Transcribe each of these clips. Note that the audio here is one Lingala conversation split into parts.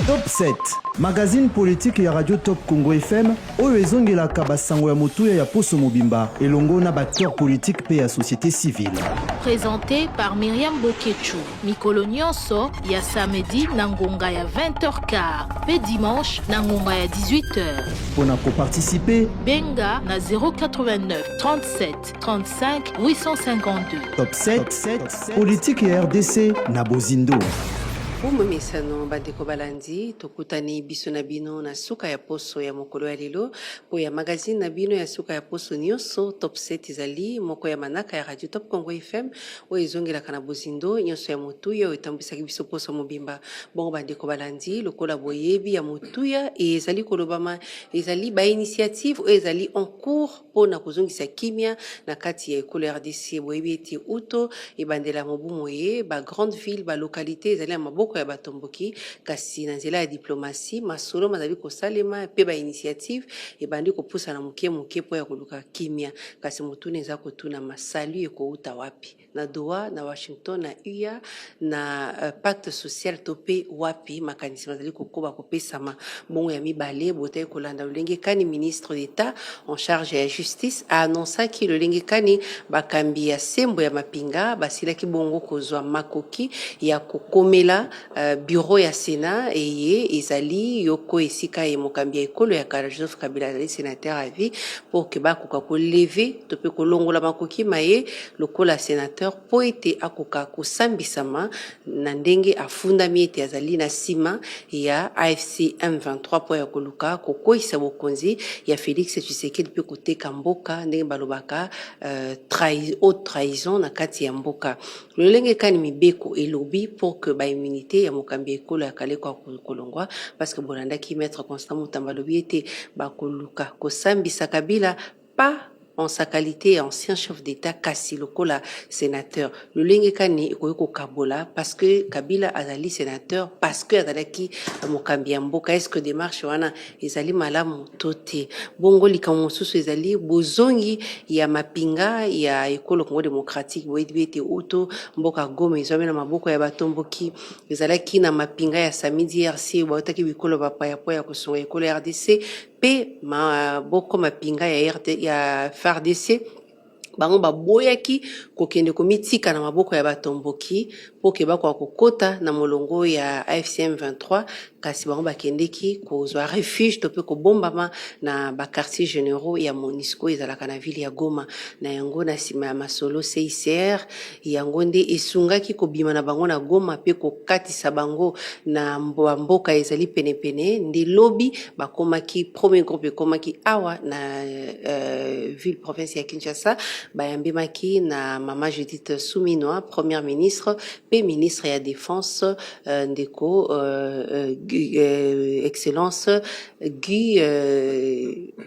Top 7, magazine politique ya Radio Top Congo FM oyo ezongelaka basango ya motuya ya poso mobimba elongo na baacteur politique mpe ya société civile. Présenté par Myriam Boketshu, mikolo nyonso ya samedi na ngonga ya 20h15 mpe dimanche na ngonga ya 18h. Mpo na koparticiper, benga na 089 37 35 852. Top 7, politique ya RDC na bozindo. Bomemesano, bandeko balandi, tokutani biso na bino na suka ya poso ya mokolo ya lelo mpo ya magazine na bino ya suka ya poso nyonso. Top 7 ezali moko ya manaka ya Radio Top Congo FM oyo ezongelaka na bozindo nyonso ya motuya oyo etambwisaki biso poso mobimba. Bongo bandeko balandi, lokola boyebi, ya motuya ezali kolobama ezali bainitiative oyo ezali en cours mpo na kozongisa kimia na kati ya ekolo RDC. Boyebi ete uto ebandela mobu moye, bagrande ville, balocalité ezali na maboko ya batomboki, kasi na nzela ya diplomatie, masolo mazali kosalema mpe bainitiative ebandi kopusana moke moke mpo ya koluka kimia. Kasi motuna eza kotuna: masalu ekouta wapi? Na Doha, na Washington, na UA, na pacte social to mpe wapi? Makanisi bazali kokoba kopesama. Bongo ya mibale, botaki kolanda lolenge kani ministre d'État en charge ya Justice aannonsaki lolenge kani bakambi ya sembo ya mapinga basilaki bongo kozwa makoki ya kokomela bureau ya Sénat eye ezali yoko esika ye mokambi ya ekolo ya kala Joseph Kabila azali sénateur à vie, pour ke bakoka kolever to mpe kolongola makoki maye lokola sénateur, mpo ete akoka kosambisama na ndenge afundami ete azali na nsima ya AFC M23 mpo ya koluka kokweyisa bokonzi ya Félix Tshisekedi mpe koteka mboka, ndenge balobaka haute trahison na kati ya mboka. Lolenge kani mibeko elobi pour que baimmunité ya mokambi ya ekolo ya kala ekoka kolongwa? Parce que bolandaki maître Constant Mutamba alobi ete bakoluka kosambisa Kabila pas en sa qualité ancien chef d'État, kasi lokola sénateur. Lolenge kani ekoki kokabola parce que Kabila azali sénateur, parce que azalaki mokambi ya mboka? Est ce que démarche wana ezali malamu to te? Bongo likambo mosusu ezali bozongi ya mapinga ya ekolo Congo démocratique. Boyebi ete uto mboka Goma ezwami na maboko ya batomboki, ezalaki na mapinga ya SAMIDRC bautaki bikolo bapaya mpo ya kosunga ekolo ya RDC, mpe maboko mapinga ya FARDC. Bango baboyaki kokende komitika na maboko ya batomboki mpo ke bakoka kokota na molongo ya AFC M23, kasi bango bakendeki kozwa refuge to mpe kobombama na baquartier généraux ya MONUSCO ezalaka na ville ya Goma. Na yango, na nsima ya masolo, CICR yango nde esungaki kobima na bango na Goma mpe kokatisa bango na mboka ezali penepene. Nde lobi bakomaki, premier groupe ekomaki awa na ville province ya Kinshasa. Bayambemaki na mama Judith Suminwa, première ministre, mpe ministre ya Défense, ndeko excellence Guy,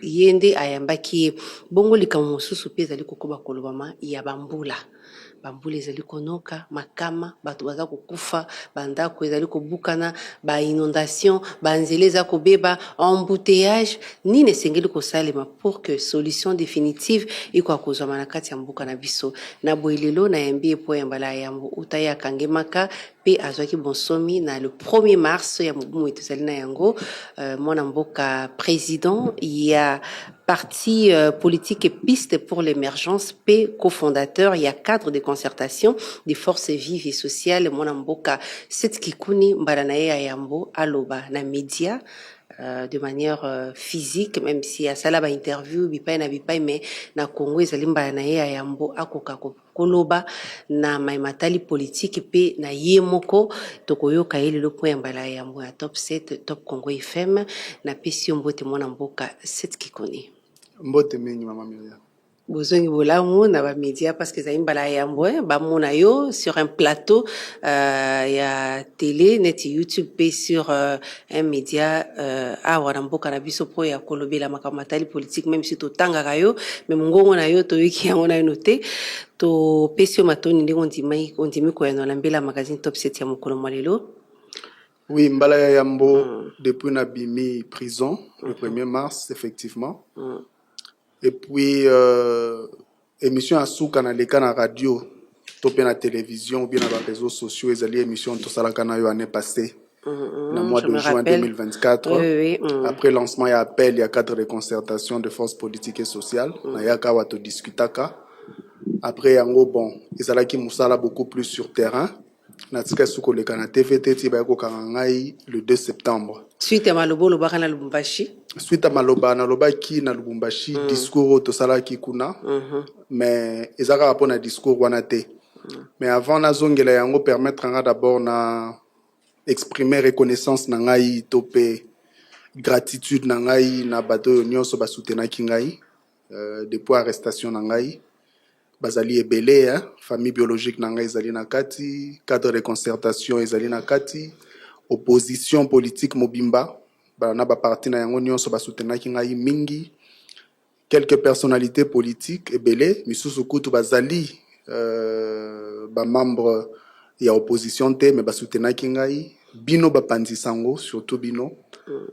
ye nde ayambaki ye. Bongo likambo mosusu mpe ezali kokoba kolobama ya bambula. Bambula ezali konoka makama, bato baza kokufa, bandako ezali kobukana, bainondation, banzela eza kobeba, embouteillage. Nini esengeli kosalema pour que solution définitive ekoka kozwama na kati ya mboka na biso? Na boye, lelo nayambi ye po ya mbala ya yambo uta ye akangemaka mpe azwaki bonsomi na le 1er mars ya mobu moye tozali na yango, mwana mboka, président ya parti politique Piste pour l'émergence mpe cofondateur ya cadre de concertation des forces vives et sociales, mwana mboka Seth Kikuni. Mbala na ye ya yambo aloba na média de manière physique, même si asala bainterview bipai na bipai, mais na Congo ezali mbala na ye ya yambo akoka koloba na matali politique mpe na ye moko. Tokoyoka ye lelo mpo ya mbala ya yambo ya Top 7, Top Congo FM. Napesi yo mbote, mwana mboka Seth Kikuni. Mbote mingi, mama Miriam. Bozongi bolamu na bamédia, parce que ezali mbala ya yambo bamona yo sur un plateau ya télé neti YouTube mpe sur un média awa na mboka na biso mpo ya kolobela makambo matali politique. Même si totangaka yo, mais mongongo na yo toyoki yango nano te. Topesi yo matoni ndenge ondimi koyanola mbela magazine Top 7 ya mokolo mwa lelo. Oui, mbala ya yambo depuis nabimi prison le 1er mars, effectivement. Et puis émission ya suka naleka na radio to mpe na télévision ou bien na baréseaux sociaux ezali émission tosalaka na yo année passée. Na mois Je de me juin rappelle. 2024. Oui. Après lancement ya appel ya cadre de concertation de forces politiques et sociales, nayaka awa, todiscutaka. Après yango, bon, ezalaki mosala beaucoup plus sur terrain. Natika su koleka na TV te ti baya kokanga ngai le 2 septembre. Suite ya maloba olobaka na Lubumbashi. Suite ya maloba nalobaki na Lubumbashi, discours oyo tosalaki kuna. Mais eza kaka mpona discours wana te. Mais avant nazongela yango, permettre nga d'abord na exprimer reconnaissance na ngai to mpe gratitude na ngai na bato oyo nyonso basoutenaki ngai depuis arrestation na ngai. Bazali ebele, hein? Famille biologique na ngai ezali na kati, cadre de concertation ezali na kati, opposition politique mobimba na baparti na yango nyonso basoutenaki ngai mingi, quelques personnalités politiques ebele, misusu kutu bazali bamembre ya opposition te, mais basoutenaki ngai. Bino bapanzi sango, surtout bino,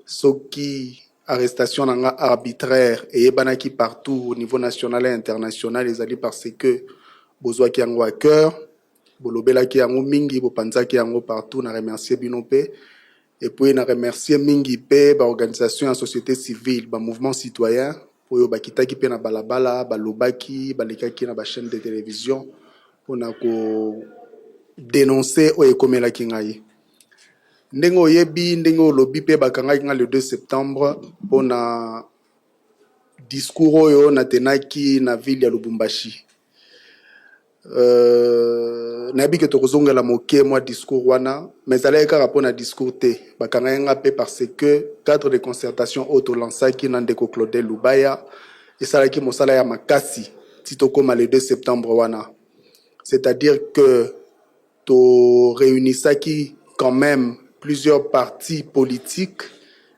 soki arrestation na nga arbitraire eyebanaki partout au niveau national et international, ezali parce que bozwaki yango à cœur, bolobelaki yango mingi, bopanzaki yango partout. Na remercier bino mpe. Et puis na remercier mingi mpe baorganisation ya société civile, bamouvement citoyen oyo bakitaki mpe na balabala, balobaki, balekaki na bachaîne de télévision mpona kodénoncer oyo ekomelaki ngai. Ndenge oyebi, ndenge olobi mpe, bakangaki ngai le 2 septembre mpona discours oyo natenaki na ville ya Lubumbashi. Nayebi ke tokozongela moke mwa discours wana, mais ezalaki kaka mpona discours te. Bakangaki nga mpe parce que cadre de concertation oyo tolansaki na ndeko Claudel Lubaya esalaki mosala ya makasi ti tokóma le 2 septembre wana, c'est-à-dire que toréunisaki quand même plusieurs partis politiques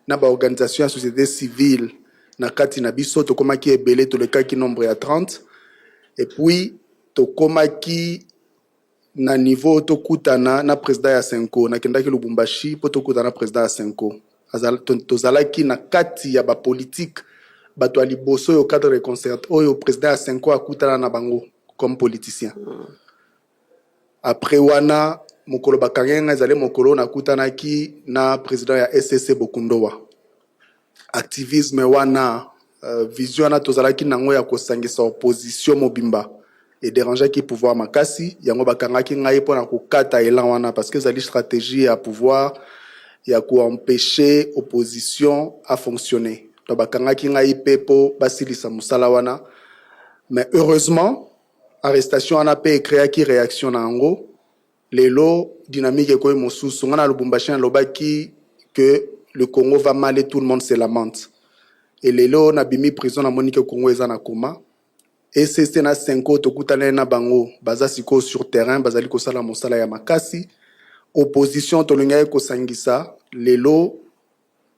na baorganisation ya société civile na kati na biso. Tokomaki ebele, tolekaki nombre ya 30. Et puis tokomaki na niveau tokutana na président ya CENCO. Nakendaki Lubumbashi mpo tokutana na président ya CENCO. Tozalaki na kati ya bapolitique bato ya liboso oyo cadre de concert oyo président ya CENCO akutana na bango comme politicien. Après wana, mokolo bakangi ngai ezali mokolo nakutanaki na président ya ECC Bokundowa. Activisme wana, vision wana tozalaki nango ya kosangisa opposition mobimba edérangeaki pouvoir makasi. Yango bakangaki ngai mpona kokata élan wana, parce que ezali stratégie ya pouvoir ya koempêcher opposition à fonctionner. Donc bakangaki ngai mpe mpo basilisa mosala wana. Mais heureusement, arrestation wana mpe ecréaki réaction na yango. Lelo dynamique ekoyi mosusu. Ngai na Lubumbashi nalobaki que le Congo va mal et tout le monde se lamente. Et lelo nabimi prison, namoni ke Congo eza na coma. ECC na CENCO, tokutani na bango, baza sikoyo sur terrain, bazali kosala mosala ya makasi. Opposition tolingaki kosangisa, lelo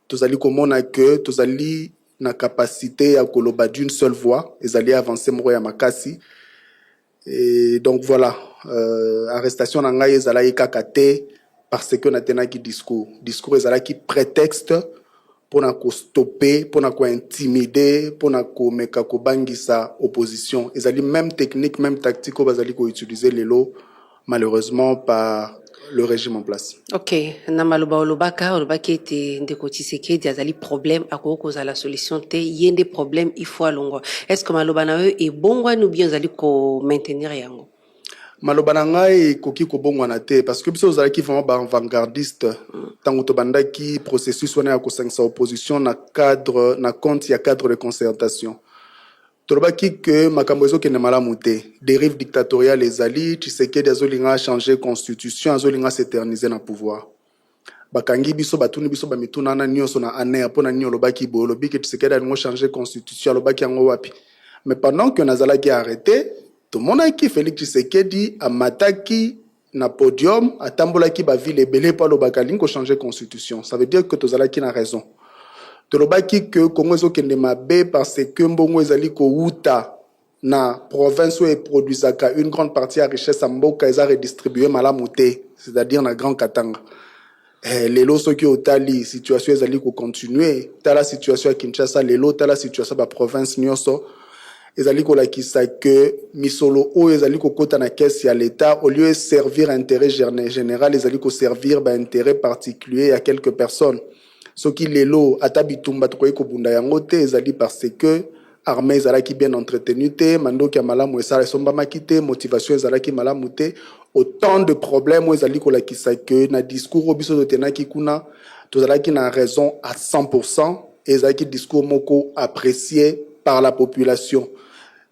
tozali komona ke tozali na capacité ya koloba d'une seule voix. Ezali avancé moko ya makasi. Et donc voilà, arrestation na ngai ezalaki kaka te parce que natenaki discours. Discours ezalaki prétexte mpona kostopper, mpona kointimider, mpona komeka kobangisa opposition. Ezali même technique, même tactique oyo bazali koutiliser lelo, malheureusement, par le régime en place. Ok, na maloba olobaka, olobaki ete ndeko Tshisekedi azali problème, akoki kozala solution te, ye nde problème, il faut alongwa. Est ce que maloba na yo ebongwani ou bien ozali komaintenir yango? Maloba na ngai ekoki kobongwana te, parce que biso ozalaki vraiment baavantgardiste ntango tobandaki processus wana ya kosangisa opposition na cadre, na compte ya cadre de concertation. Tolobaki ke makambo ezokende malamu te, dérive dictatoriale ezali, Tshisekedi azolinga changer constitution, azolinga s'éterniser na pouvoir. Bakangi biso, batuni biso bamituna wana nyonso na ANR: mpo na nini olobaki boye? Olobi ke Tshisekedi alingo changer constitution, alobaki yango wapi? Mais pendant que nazalaki arrêté, tomonaki Félix Tshisekedi amataki na podium, atambolaki bavile ebele mpo alobaka alingi kochanger constitution. Ça veut dire que tozalaki na raison. Tolobaki ke Congo ezokende mabe parce que mbongo ezali kowuta na province oyo eproduisaka une grande partie ya richesse ya mboka eza redistribue malamu te, c'est-à-dire na Grand Katanga. Lelo soki otali situation ezali kocontinue, tala situation ya Kinshasa lelo, tala situation ya baprovince nyonso. Ezali kolakisa que misolo oyo ezali kokota na caisse ya l'État, au lieu servir intérêt général, ezali koservir baintérêt particulier ya quelques personnes. Soki lelo ata bitumba tokoki kobunda yango te, ezali parce que armée ezalaki bien entretenu te, mandoki ya malamu esala esombamaki te, motivation ezalaki malamu te. Autant de problèmes oyo ezali kolakisa que na discours oyo biso totenaki kuna, tozalaki na raison à 100. Ezalaki discours moko apprécié par la population.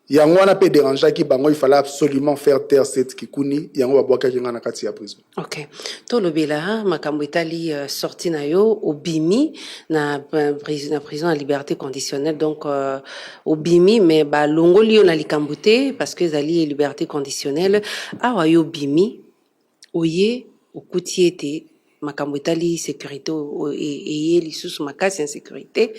Yango wana mpe dérangeaki bango. Il fallait absolument faire taire Seth Kikuni. Yango babwakaki nga na kati ya prison. Ok, tolobela makambo etali sortie na yo. Obimi na prison ya liberté conditionnelle. Donc obimi, mais balongoli yo na likambo te, parce que ezali liberté conditionnelle. Awa yo obimi, oye okuti ete makambo etali sécurité eye lisusu makasi, insécurité.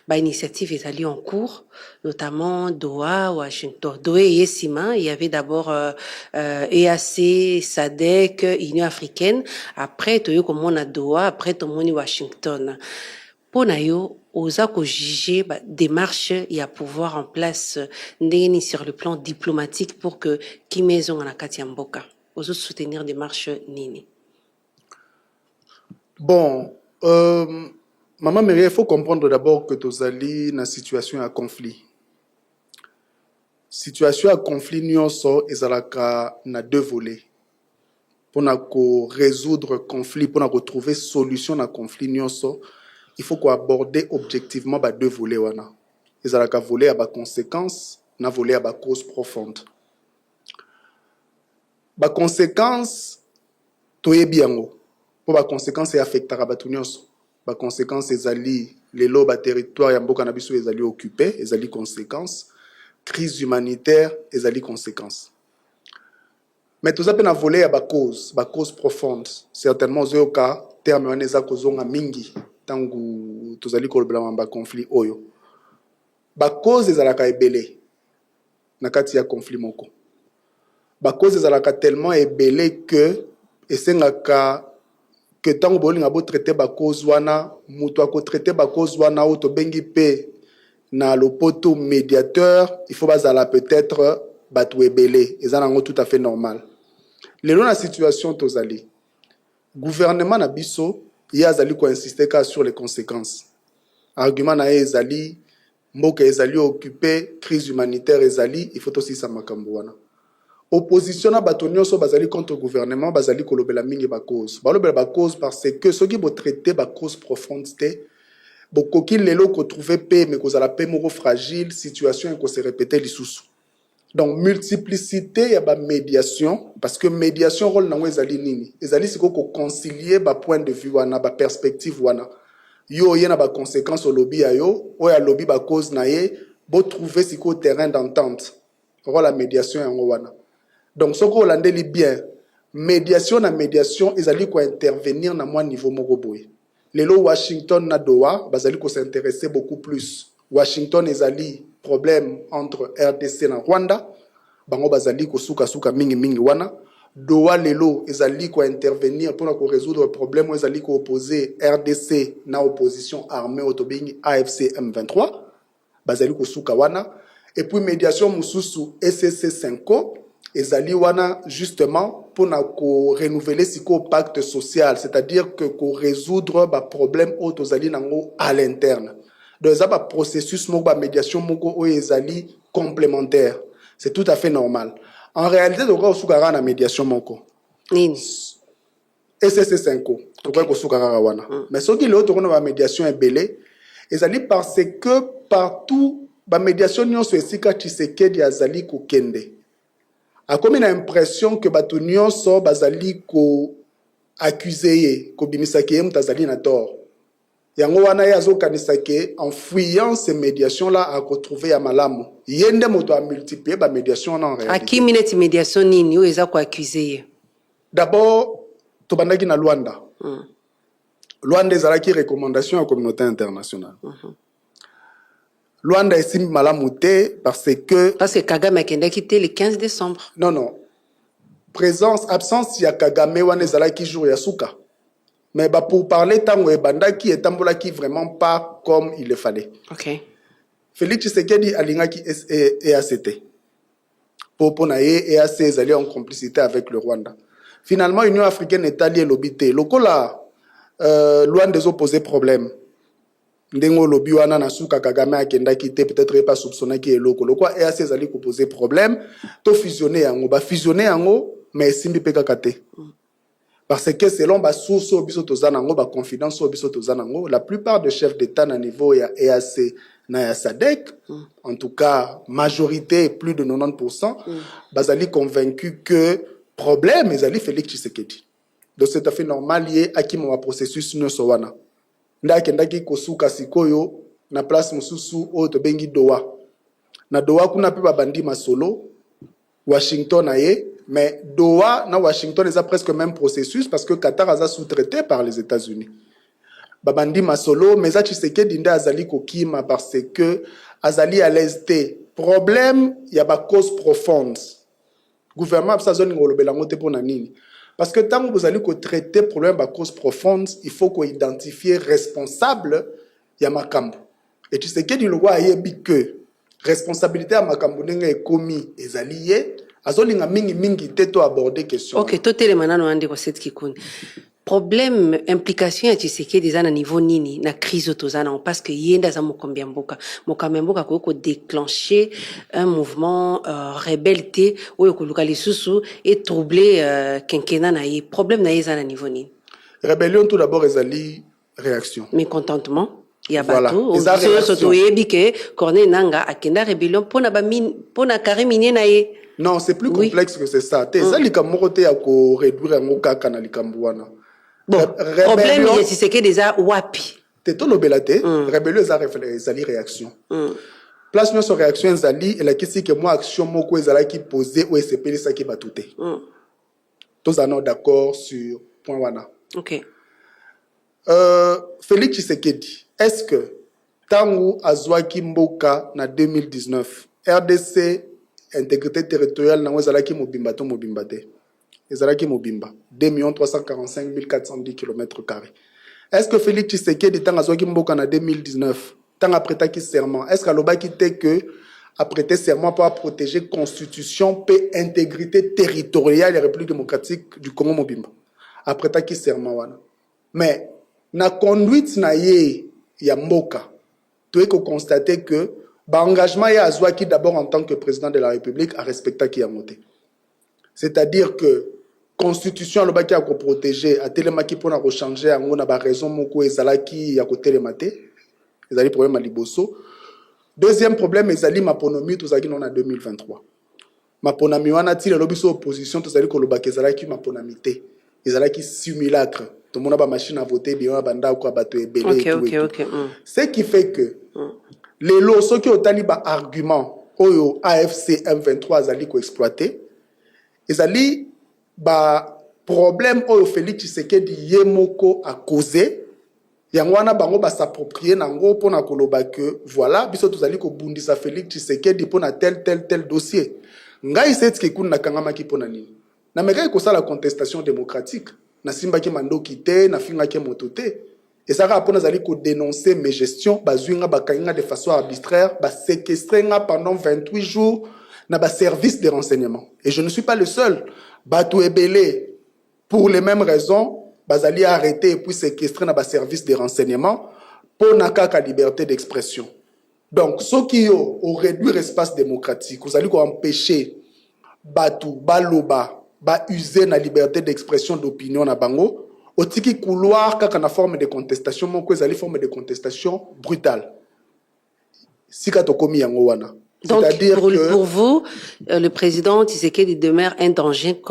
Bainitiative ezali en cours, notamment Doha, Washington. Doha eye nsima. Il y avait d'abord EAC, SADC, Union africaine. Après toye komona Doha, après tomoni Washington. Mpo na yo, oza kojuger démarche ya pouvoir en place ndenge nini sur le plan diplomatique pour que kimia ezonga na kati ya mboka? Ozosoutenir démarche nini? Bon, Maman Marie, il faut comprendre d'abord que tozali na situation ya conflit. Situation ya conflit nyonso ezalaka na deux volets. Mpona korésoudre conflit, mpona kotrouver solution na conflit nyonso, il faut koaborder objectivement ba deux volets wana. Ezalaka volet ya baconséquence na volet ya bacause profonde. Baconséquence, toyebi yango, mpo baconséquence eaffectaka bato nyonso. Baconséquence ezali lelo baterritoire ya mboka na biso ezali occupé, ezali conséquence. Crise humanitaire ezali conséquence. Mais toza mpe na volet ya bacause, bacause profonde. Certainement ozoyoka terme wana eza kozonga mingi ntango tozali kolobela baconflit oyo. Bacause ezalaka ebele na kati ya conflit moko. Bacause ezalaka tellement ebele que esengaka ke ntango bolinga botraiter bacause wana, moto akotraiter bacause wana, oyo tobengi mpe na lopoto médiateur, il faut bazala peut-être bato ebele. Eza nango tout à fait normal. Lelo na situation tozali, gouvernement na biso, ye azali koinsister kaka sur les conséquences. Argument na ye ezali mboka ezali occupé, crise humanitaire ezali, il faut tosilisa makambo wana. Opposition na bato nyonso bazali contre gouvernement bazali kolobela mingi bacause. Balobela bacause parce que soki botraiter bacause profonde te, bokoki lelo kotrouver mpe me kozala mpe moko fragile, situation ekose répéter lisusu. Donc multiplicité ya bamédiation, parce que médiation, rôle nango ezali nini? Ezali sikoyo koconcilier bapoint de vue wana, baperspective wana. Yo oye na baconséquence, olobi ya yo, oyo alobi bacause na ye, botrouver sikoyo terrain d'entente. Rôle ya médiation yango wana. Donc soki olandeli bien médiation, na médiation ezali kointervenir na mwa niveau moko boye. Lelo Washington na Doha bazali kos'intéresser beaucoup plus. Washington ezali problème entre RDC na Rwanda, bango bazali kosukasuka mingimingi wana. Doha lelo ezali kointervenir mpona korésoudre problème oyo ezali koopposer RDC na opposition armée oyo tobengi AFC M23. Bazali kosuka wana. Et puis médiation mosusu, ECC 5, ezali wana justement mpona korenouveler sikoyo pacte social, c'est-à-dire que korésoudre baproblème oyo tozali nango à l'interne. Donc eza baprocessus moko, bamédiation moko oyo ezali complémentaire. C'est tout à fait normal. En réalité, tokoki kosuka kaka na médiation moko. Nini? ECC 5, tokoki kosuka kaka wana. Mais soki lelo tokona bamédiation ebele, ezali parce que partout bamédiation nyonso esika Tshisekedi azali kokende, akomi na impression ke bato nyonso bazali koaccuser ye, kobimisaki ye moto azali na tort. Yango wana ye azokanisa ke en fuyant ces médiations là akotrouver ya malamu. Ye nde moto amultiplier bamédiation wana en réalité. Akimi neti médiation nini oyo eza koaccuser ye? D'abord tobandaki na Luanda. Luanda ezalaki recommandation ya communauté internationale. Luanda esimbi malamu te parce que Parce que Kagame akendaki te le 15 décembre. Non, présence, absence ya Kagame wana ezalaki jour ya suka. Mais bapourparler ntango ebandaki, etambolaki vraiment pas comme il le fallait. Félix Tshisekedi alingaki EAC te, mpo na ye EAC ezali en complicité avec le Rwanda. Finalement, Union africaine etali, elobi te, lokola Rwanda ezopose problème, ndenge olobi wana, na suka Kagame akendaki te, peut-être ye asoupçonnaki eloko. Lokola EAC ezali kopose problème, tofusionne yango. Bafusionne yango, mais esimbi mpe kaka te, parce que selon basource oyo biso toza nango, baconfidence oyo biso toza nango, la plupart des chefs d'État na niveau ya EAC na ya SADC, en tout cas majorité, plus de 90%, bazali convaincu que problème ezali Félix Tshisekedi. Donc c'est tout à fait normal ye akima baprocessus nyonso wana. Nde akendaki kosuka sikoyo na place mosusu oyo tobengi Doha. Na Doha kuna mpe babandi masolo, Washington na ye. Mais Doha na Washington eza presque même processus, parce que Qatar aza sous-traité par les États-Unis. Babandi masolo, mais eza Tshisekedi nde azali kokima, parce que azali à l'aise te. Problème ya bacause profonde, gouvernement biso azolinga kolobela yango te. Mpo na nini? Parce que ntango bozali kotraite problème bacause profonde, il faut koidentifier responsable ya makambo. Et Tshisekedi, lokwa ayebi que responsabilité ya makambo ndenge ekomi ezali ye, azolinga mingimingi te to aborder question. Ok, totelema nano wana, ndeko Seth Kikuni. Problème, implication ya Tshisekedi eza na niveau nini na crise oyo toza nango? Parce que ye nde aza mokambi ya mboka. Mokambi ya mboka akoki kodéclencher un mouvement rebelle te oyo koluka lisusu etrouble quinquennat na ye. Problème na ye eza na niveau nini? Rébellion, tout d'abord, ezali réaction. Mécontentement ya bato. Biso nyonso toyebi ke Corneille Nanga akenda rébellion mpona carré minier na ye. Non, c'est plus complexe que c'est ça te. Eza likambo moko te ya koréduire yango kaka na likambo wana. Bon, problème ya Tshisekedi eza wapi? Te, tolobela te. Rébellion eza ezali réaction. Place nyonso réaction ezali, elakisi ke mwa action moko ezalaki posé oyo esepelisaki bato te. Tozala nano d'accord sur point wana. Félix Tshisekedi, est-ce que ntango azwaki mboka na 2019, RDC, intégrité territoriale nango ezalaki mobimba to mobimba te? Ezalaki mobimba, 2 345 410 km carré. Est-ce que Félix Tshisekedi, ntango azwaki mboka na 2019, ntango aprêtaki serment, est ce que alobaki te que aprêter serment mpo aprotéger constitution mpe intégrité territoriale ya République démocratique du Congo mobimba? Aprêtaki serment wana, mais na conduite na ye ya mboka, toyei koconstater que baengagement ye azwaki d'abord en tant que président de la République, arespectaki yango te. C'est-à-dire que constitution alobaki ya koprotéger, atelemaki mpona kochanger yango na baraison moko ezalaki ya kotelema te. Ezali problème ya liboso. Deuxième problème ezali maponomi. Tozalaki nano na 2023, maponami wana ti lelo biso opposition tozali kolobaka ezalaki maponami te, ezalaki simulacre. Tomona bamachine à voter ebima bandako ya bato ebele. Ce qui fait que lelo soki otali baargument oyo AFC M23 azali koexploite, ezali baproblème oyo Félix Tshisekedi ye moko acauser yango wana. Bango bas'approprie nango mpona koloba ke voilà, biso tozali kobundisa Félix Tshisekedi mpona tel tel tel dossier. Ngai Seth Kikuni nakangamaki mpona nini? Namekaki kosala contestation démocratique, nasimbaki mandoki te, nafingaki moto te. Eza kaka mpo nazali kodénoncer mes gestions. Bazwi nga, bakangi nga de façon arbitraire, baséquestre nga pendant 28 jours na baservice de renseignement. Et je ne suis pas le seul. Bato ebele, pour les mêmes raisons, bazali arrêté et puis séquestré na baservice de renseignement mpo na kaka liberté d'expression. Donc soki yo oréduire espace démocratique, ozali koempêcher bato baloba, bause na liberté d'expression, d'opinion na bango, otiki couloir kaka na forme de contestation moko ezali forme de contestation brutale. Sika tokomi yango wana. Donc, pour vous, le président Tshisekedi demeure un danger,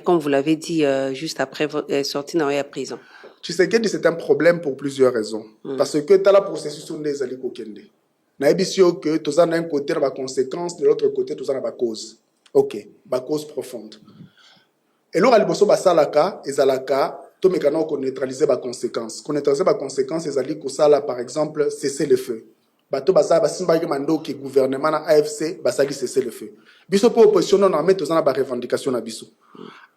comme vous l'avez dit juste après votre sortie dans la prison. Tshisekedi, c'est un problème pour plusieurs raisons. Parce que tala processus nde ezali kokende. Nayebisi yo que toza na un côté na baconséquence, de l'autre côté toza na bacause. Ok, bacause profonde. Eloko ya liboso basalaka ezalaka tomeka na koneutraliser baconséquence. Koneutraliser baconséquence ezali kosala par exemple cessez le feu. Bato basala basimbaki mandoki, gouvernement na AFC, basali cessez le feu. Biso mpo opposition non armée toza na barevendication na biso.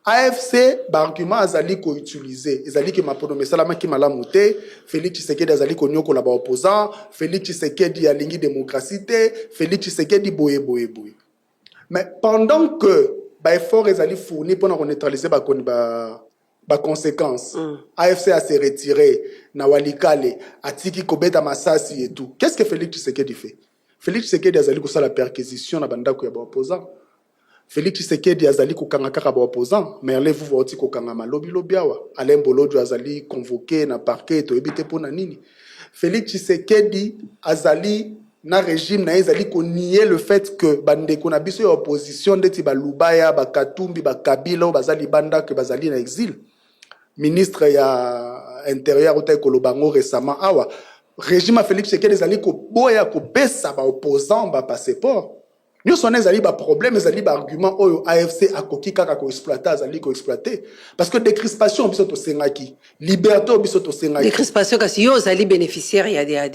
AFC, baargument azali koutiliser ezali ke maponomi esalamaki malamu te, Félix Tshisekedi azali konyokola baopposant, Félix Tshisekedi alingi démocratie te, Félix Tshisekedi boye boye boye. Mais pendant que baeffort ezali fourni mpona koneutraliser bakoni ba baconséquence, AFC a se retiré na Walikale, atiki kobeta masasi et tout, qu'est-ce que Félix Tshisekedi fait? Félix Tshisekedi azali kosala perquisition na bandako ya baopposant. Félix Tshisekedi azali kokanga kaka baopposant. Merlin Vuvu auti kokangama lobilobi awa. Alain Bolodjo azali convoqué na parquet, toyebi te mpona nini. Félix Tshisekedi azali na régime na ye ezali konier le fait que bandeko na biso ya opposition ndeti balubaya, bakatumbi, bakabila oyo baza libanda, ke bazali na exil. Ministre ya Intérieur otaki koloba yango récemment awa. Régime ya Félix Tshisekedi ezali koboya kopesa baopposant bapasseport. Nyonso wana ezali baproblème, ezali baargument oyo AFC akoki kaka koexploiter, azali koexploiter, parce que décrispation biso tosengaki, liberté oyo biso tosengaki. Décrispation, kasi yo ozali bénéficiaire ya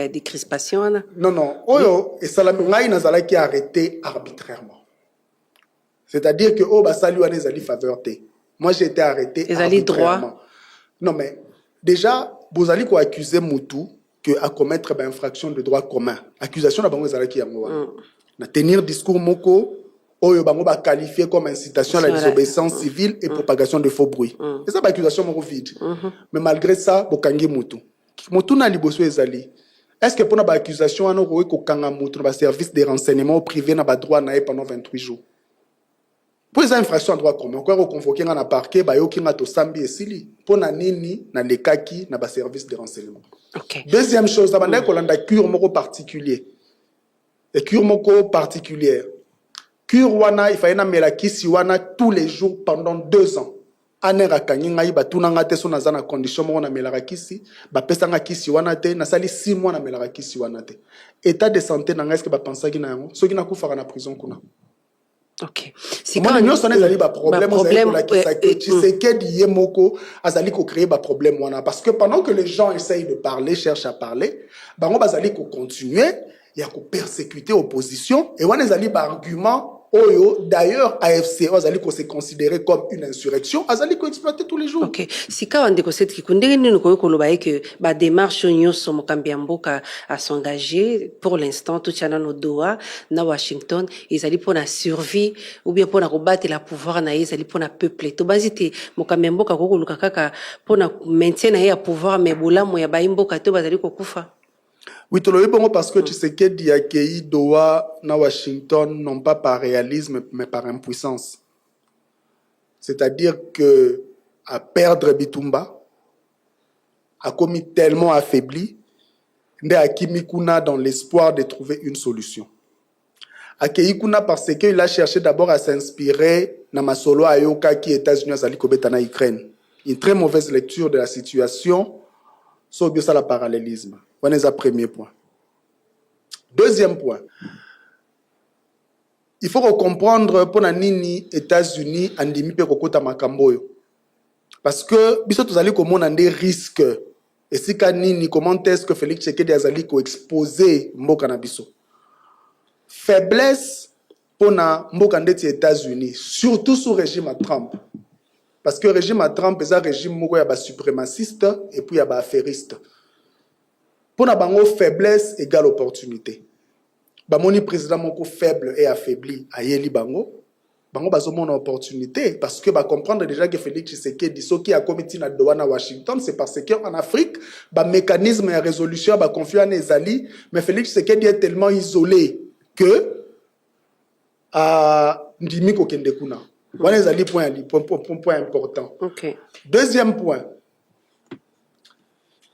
décrispation wana? Non, oyo esalami, ngai nazalaki arrêté arbitrairement, c'est-à-dire que oyo basali wana ezali faveur te. Moi, j'ai été arrêté Ezali droit. arbitrairement. Non, mais déjà bozali koaccuser mutu que acommettre bainfraction de droit commun. Accusation na bango ezalaki yango wana, na tenir discours moko oyo bango baqualifié comme incitation à la désobéissance civile et propagation de faux bruit. Eza baaccusation moko vide, mais malgré ça bokangi mutu. Motu na liboso ezali: est ce que mpona baaccusation wana okoki kokanga mutu na baservice de renseignement privé na badroit na ye pendant 28 jours? Mpo eza infraction en droit commun, okoki koconvoquer nga na parquet, bayoki nga, tosambi, esili. Mpo na nini nalekaki na baservice de renseignement? Deuxième chose, nabandaki kolanda cure moko particulier et cure moko particulière. Cure wana, ifallait namela kisi wana tous les jours pendant 2 ans. ANR akangi ngai, batuna nga te so naza na condition moko namelaka kisi. Bapesanga kisi wana te. Nasali 6 mois namelaka kisi wana te. État de santé na ngai, eske bapensaki na yango soki nakufaka na prison kuna? Omona, nyonso wana ezali baproblème ozali kolakisa ke Tshisekedi ye moko azali kocréer baproblème wana, parce que pendant que les gens essayent de parler, cherchent à parler, bango bazali kocontinuer ya kopersécuter opposition. Et wana ezali baargument oyo d'ailleurs AFC oyo azali kose considérer comme une insurrection azali koexploiter tous les jours. Ok, sika wa ndeko Seth Kikuni, ndenge nini okoki koloba ye ke badémarche oyo nyonso mokambi ya mboka as'engage pour l'instant, totia nano Doha na Washington, ezali mpona survie ou bien mpona kobatela pouvoir na ye? Ezali mpona peuple? Tobanzi te mokambi ya mboka akoki koluka kaka mpona maintien na ye ya pouvoir, mais bolamu ya bayi mboka te oyo bazali kokufa. Oui, tolobi bongo parce que Tshisekedi akei Doha na Washington non pas par réalisme mais par impuissance. C'est-à-dire que à perdre bitumba, akomi tellement affaibli, nde akimi kuna dans l'espoir de trouver une solution. Akei kuna parce qu'il a cherché d'abord à s'inspirer na masolo ayokaki États-Unis azali kobeta na Ukraine. Une très mauvaise lecture de la situation, so biosala parallélisme. Wana eza premier point. Deuxième point, il faut comprendre mpona nini États-Unis andimi mpe kokota makambo oyo, parce que biso tozali komona nde risque esika nini. Comment est-ce que Félix Tshisekedi azali koexposer mboka na biso? Faiblesse mpona mboka ndeti États-Unis, surtout sous régime ya Trump, parce que régime ya Trump eza régime moko ya basuprémaciste et puis ya baaffairiste. Mpona bango, faiblesse égale opportunité. Bamoni président moko faible et affaibli ayeli bango, bango bazomona opportunité, parce que bacomprendre déjà que Félix Tshisekedi, soki akomi ntina Doha na Washington, c'est parce que en Afrique bamécanisme ya résolution ya baconflit wana ezali. Mais Félix Tshisekedi est tellement isolé que andimi kokende kuna. Wana ezali point important. Deuxième point,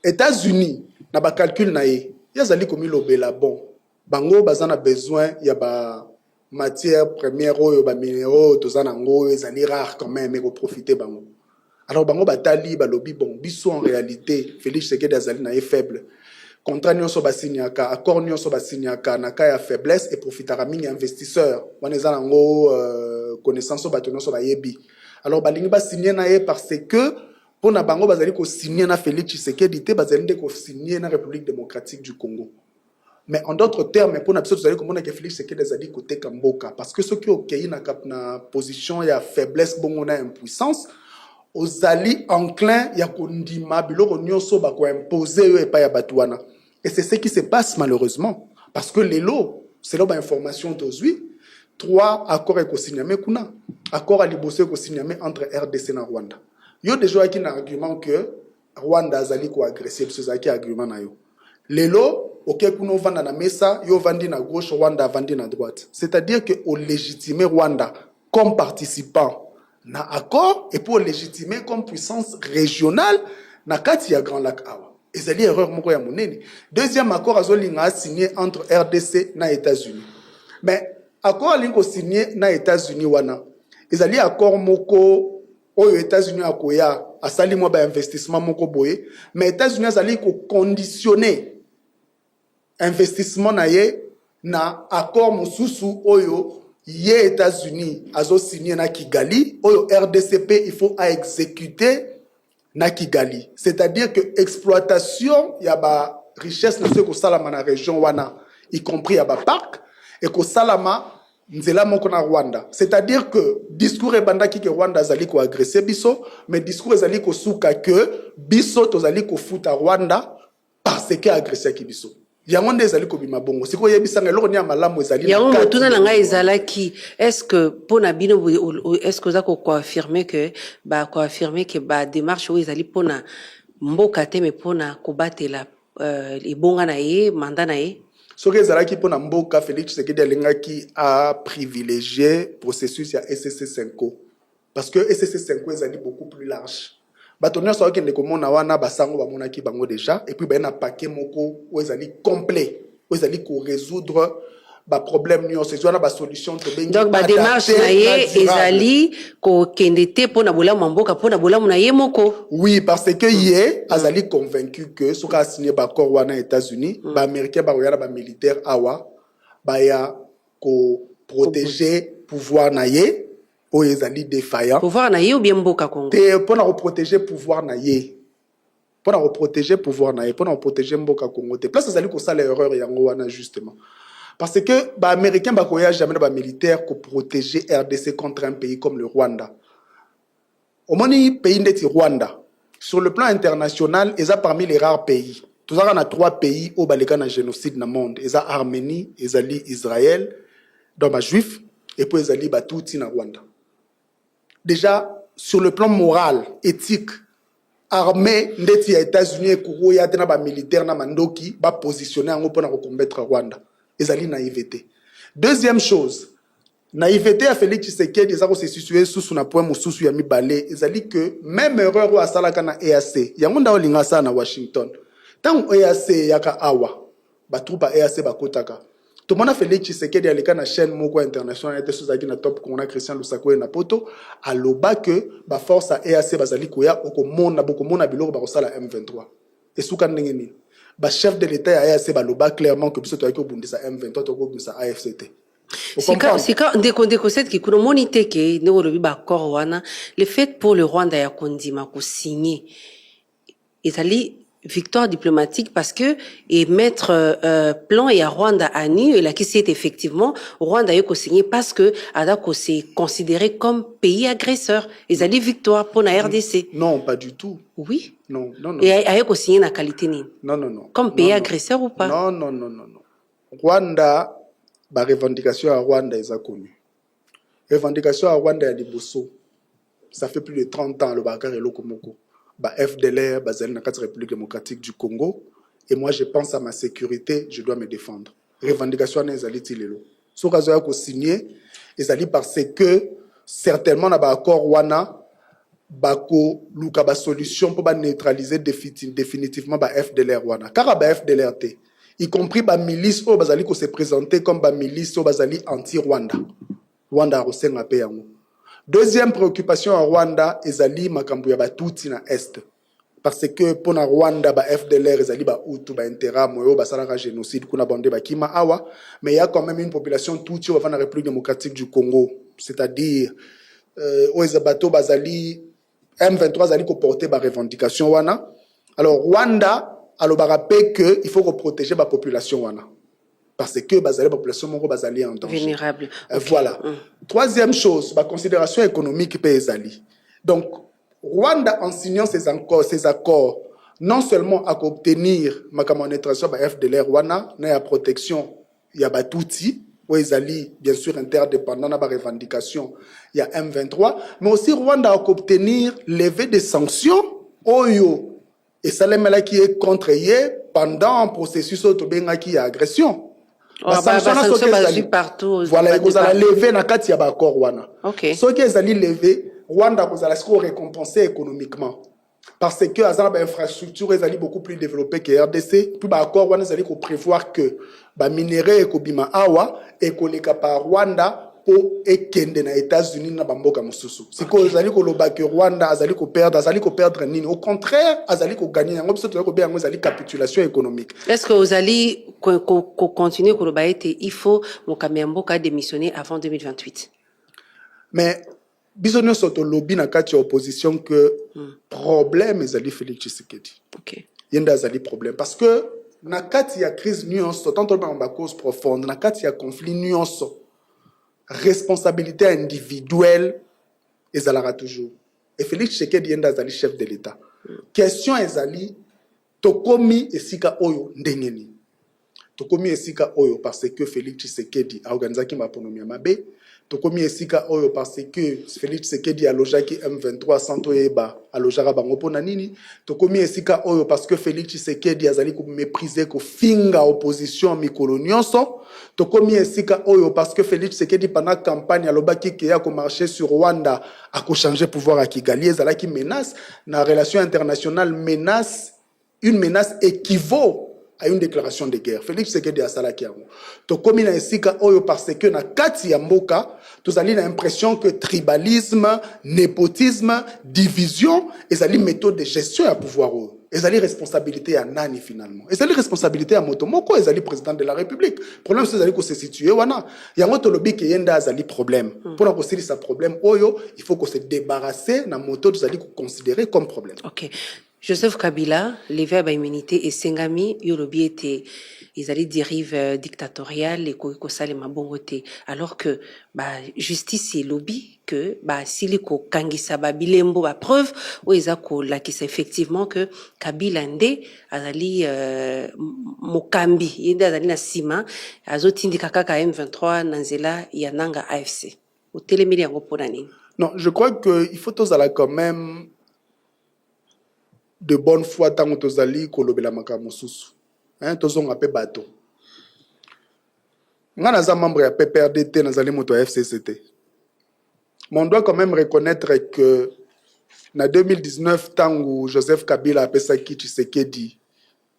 États-Unis na bacalcul na ye, ye azali komilobela: bon, bango baza na besoin ya ba matière première oyo, baminéraux oyo toza nango, oyo ezali rare quand même, ekoprofite bango. Alors bango batali, balobi: bon, biso en réalité Félix Tshisekedi azali na ye faible. Contrat nyonso basignaka, accord nyonso basignaka na cas ya faiblesse, eprofitaka mingi investisseur wana. Eza nango connaissance oyo bato nyonso bayebi. Alors balingi basigne na ye parce que mpo na bango, bazali kosigne na Félix Tshisekedi te, bazali nde kosigne na République démocratique du Congo. Mais en d'autres termes, mpona biso tozali komona ke Félix Tshisekedi azali koteka mboka, parce que soki okei na position ya faiblesse bongo na impuissance, ozali enclin ya kondima biloko nyonso bakoimpose yo epai ya bato wana. Et c'est ce qui se passe malheureusement, parce que lelo, selon bainformation tozwi, trois accords ekosigname kuna. Accord ya liboso ekosigname entre RDC na Rwanda. Yo déjà oyaki na argument que Rwanda azali koagresse biso, ezalaki argument na yo. Lelo oke kuna, ovanda na mesa, yo ovandi na gauche, Rwanda avandi na droite, c'est-à-dire que olégitime Rwanda comme participant na accord et puis olégitime comme puissance régionale na kati ya Grand Lac awa. Ezali erreur moko ya monene. Deuxième accord azolinga asigne entre RDC na États-Unis. Mais accord alingi kosigne na États-Unis wana ezali accord moko oyo États-Unis akoya, asali mwa bainvestissement moko boye, mais États-Unis azali koconditionne investissement na ye na accord mosusu oyo ye États-Unis azosigne na Kigali, oyo RDC mpe il faut aexécuter na Kigali. C'est-à-dire que exploitation ya barichesse na biso ekosalama na région wana, y compris ya baparc, ekosalama nzela moko na Rwanda. C'est-à-dire que discours ebandaki ke Rwanda azali koagresse biso, mais discours ezali kosuka ke biso tozali kofuta Rwanda parce que agressaki biso. Yango nde ezali kobima bongo. Sikoyo oyebisanga eloko nini ya malamu ezali na Yango kati motuna na ngai ezalaki: est ce que mpo na bino boye, est ce que oza koconfirme ke bakoaffirme ke badémarche oyo ezali mpona mboka te, me mpona kobatela ebonga na ye, mandat na ye? Soki ezalaki mpona mboka, Félix Tshisekedi alingaki aprivilégie processus ya ECC 5, parce que ECC 5 ezali beaucoup plus large. Bato nyonso bakende komona wana, basango bamonaki bango déjà, et puis baye na paquet moko oyo ezali complet, oyo ezali korésoudre baproblème nyonso, ezwi wana basolution tobengi Donc badémarche na ye ezali kokende te mpo na bolamu ya mboka, mpo na bolamu na ye moko. Oui, parce que ye azali convaincu que soki asigne baaccord wana États-Unis, baaméricain bakoya na bamilitaire awa, baya koprotéger pouvoir na ye oyo ezali défaillant. Pouvoir na ye ou bien mboka Congo? Te, mpona koprotéger pouvoir na ye, mpona koprotéger pouvoir na ye, mpona koprotéger mboka Congo te. Place azali kosala erreur yango wana justement, parce que baaméricain bakoya jamais na bamilitaire koprotéger RDC contre un pays comme le Rwanda. Omoni, pays ndeti Rwanda, sur le plan international, eza parmi les rares pays. Tozalaka na trois pays oyo baleka na génocide na monde: eza Arménie, ezali Israël, donc bajuif, et puis ezali batutsi na Rwanda. Déjà, sur le plan moral, éthique, armée ndeti ya États-Unis ekokoya te na bamilitaire na mandoki bapositionne yango mpona kocombattre Rwanda. Ezali naïveté. Deuxième chose, naïveté ya Félix Tshisekedi eza kose situe susu na point mosusu ya mibale, ezali que même erreur oyo asalaka na EAC, yango nde olinga asala na Washington. Ntango EAC eyaka awa, batroupe ya EAC bakotaka, tomona Félix Tshisekedi aleka na chaîne moko internationale ete so ezalaki na Top Congo na Christian Lusako ye na Poto, aloba ke baforce ya EAC bazali koya, okomona, bokomona biloko bakosala M23. Esuka ndenge nini? Bachef de l'État ya EAC baloba clairement que biso toyaki kobundisa M23, tokobundisa AFC te. Sika, sika, ndeko Seth Kikuna, omoni te ke ndenge olobi baaccord wana, le fait pour le Rwanda ya kondima kosigne ezali victoire diplomatique, parce que et mettre plan ya Rwanda à nu, elakisi ete effectivement Rwanda ye kosigner parce que aza kose considéré comme pays agresseur, ezali victoire mpo na RDC. Non, pas du tout. Oui. Non, non, non. Et aye kosigner na qualité nini? Non, non, non. Comme pays Non, non. agresseur ou pas? Non, non, non, non, non. Rwanda, barevendication ya Rwanda eza connu. Revendication ya Rwanda ya liboso, ça fait plus de 30 ans alobaka kaka eloko moko: ba FDLR bazali na kati ya République démocratique du Congo et moi je pense à ma sécurité, je dois me défendre. Revendication wana ezali ti lelo. Soki azoya kosigne, ezali parce que certainement na baaccord wana bakoluka basolution mpo baneutraliser définitivement ba FDLR wana. Kaka ba FDLR te, y compris bamilice oyo bazali kose présenter comme bamilice oyo bazali anti Rwanda. Rwanda akosenga mpe yango. Deuxième préoccupation ya Rwanda ezali makambo ya batutsi na Est, parce que mpona Rwanda ba FDLR ezali bahutu, bainterahamwe oyo basalaka génocide kuna, bande bakima awa. Mais il y a quand même une population tutsi oyo bafanda na République démocratique du Congo, c'est-à-dire oyo eza bato bazali M23 azali koporte barevendication wana. Alors Rwanda alobaka mpe que il faut koprotéger bapopulation wana. Parce que bazali population moko bazali en danger. Vulnérable. Voilà. Troisième chose, baconsidération économique mpe ezali. Donc Rwanda, en signant ces accords, non seulement akoobtenir makambo ya neutralisation ba FDLR wana na ya protection ya Batutsi oyo ezali bien sûr interdépendant na barevendication ya M23, mais aussi Rwanda akoobtenir levée des sanctions oyo esalemelaki ye contre ye pendant processus oyo tobengaki ya agression. Basanction bazwi partout. Voilà, ekozala levé na kati ya baaccord wana. Soki ezali levé, Rwanda akozala sikoyo récompensé économiquement parce que aza na bainfrastructure ezali beaucoup plus développé que RDC. Puis baaccord wana ezali koprévoir que baminerai ekobima awa ekoleka par Rwanda mpo ekende na États-Unis na bamboka mosusu. Sikoyo ezali koloba ke Rwanda azali koperdre, azali koperdre nini? Au contraire, azali kogagner. Yango biso tozali kobenga yango ezali capitulation économique. Est ce que ozali kocontinue koloba ete il faut mokambi ya mboka adémissionner avant 2028? Mais biso nyonso tolobi na kati ya opposition que problème ezali Félix Tshisekedi. Ye nde azali problème, parce que na kati ya crise nyonso, tant tolobaka bacause profonde, na kati ya conflit nyonso, responsabilité individuelle ezalaka toujours. Et Félix Tshisekedi, ye nde azali chef de l'État. Question ezali: tokomi esika oyo ndenge nini? Tokomi esika oyo parce que Félix Tshisekedi aorganizaki maponomi ya mabe. Tokomi esika oyo parce que Félix Tshisekedi alojaki M23 sans toyeba alojaka bango mpona nini. Tokomi esika oyo parce que Félix Tshisekedi azali komépriser, kofinga opposition mikolo nyonso. Tokomi esika oyo parce que Félix Tshisekedi, pendant campagne, alobaki ke ya komarcher sur Rwanda, akochange pouvoir ya Kigali. Ezalaki menace na relation internationale. Menace, une menace équivaut à une déclaration de guerre. Félix Tshisekedi asalaki yango. Tokomi na esika oyo parce que na kati ya mboka tozali na impression que tribalisme, népotisme, division ezali méthode de gestion ya pouvoir oyo. Ezali responsabilité ya nani finalement? Ezali responsabilité ya moto moko, ezali président de la République. Problème so ezali kose situer wana. Yango tolobi ke ye nde azali problème. Mpona kosilisa problème oyo, il faut kose débarrasser na moto tozali koconsidérer comme problème. Ok. Joseph Kabila, levée ya baimmunité esengami. Yo olobi ete ezali dérive dictatoriale, ekoki kosalema bongo te, alors que bajustice elobi ke basili kokangisa babilembo, bapreuve oyo eza kolakisa effectivement que Kabila nde azali mokambi, ye nde azali na nsima, azotindika kaka M23 na nzela ya Nanga AFC. Otelemeli yango mpona nini? Non, je crois que il faut tozala quand même de bonne foi ntango tozali kolobela makambo mosusu, hein. Tozonga mpe bato. Nga naza membre ya PPRD te, nazali moto ya FCC te, mais on doit quand même reconnaître que na 2019, ntango Joseph Kabila apesaki Tshisekedi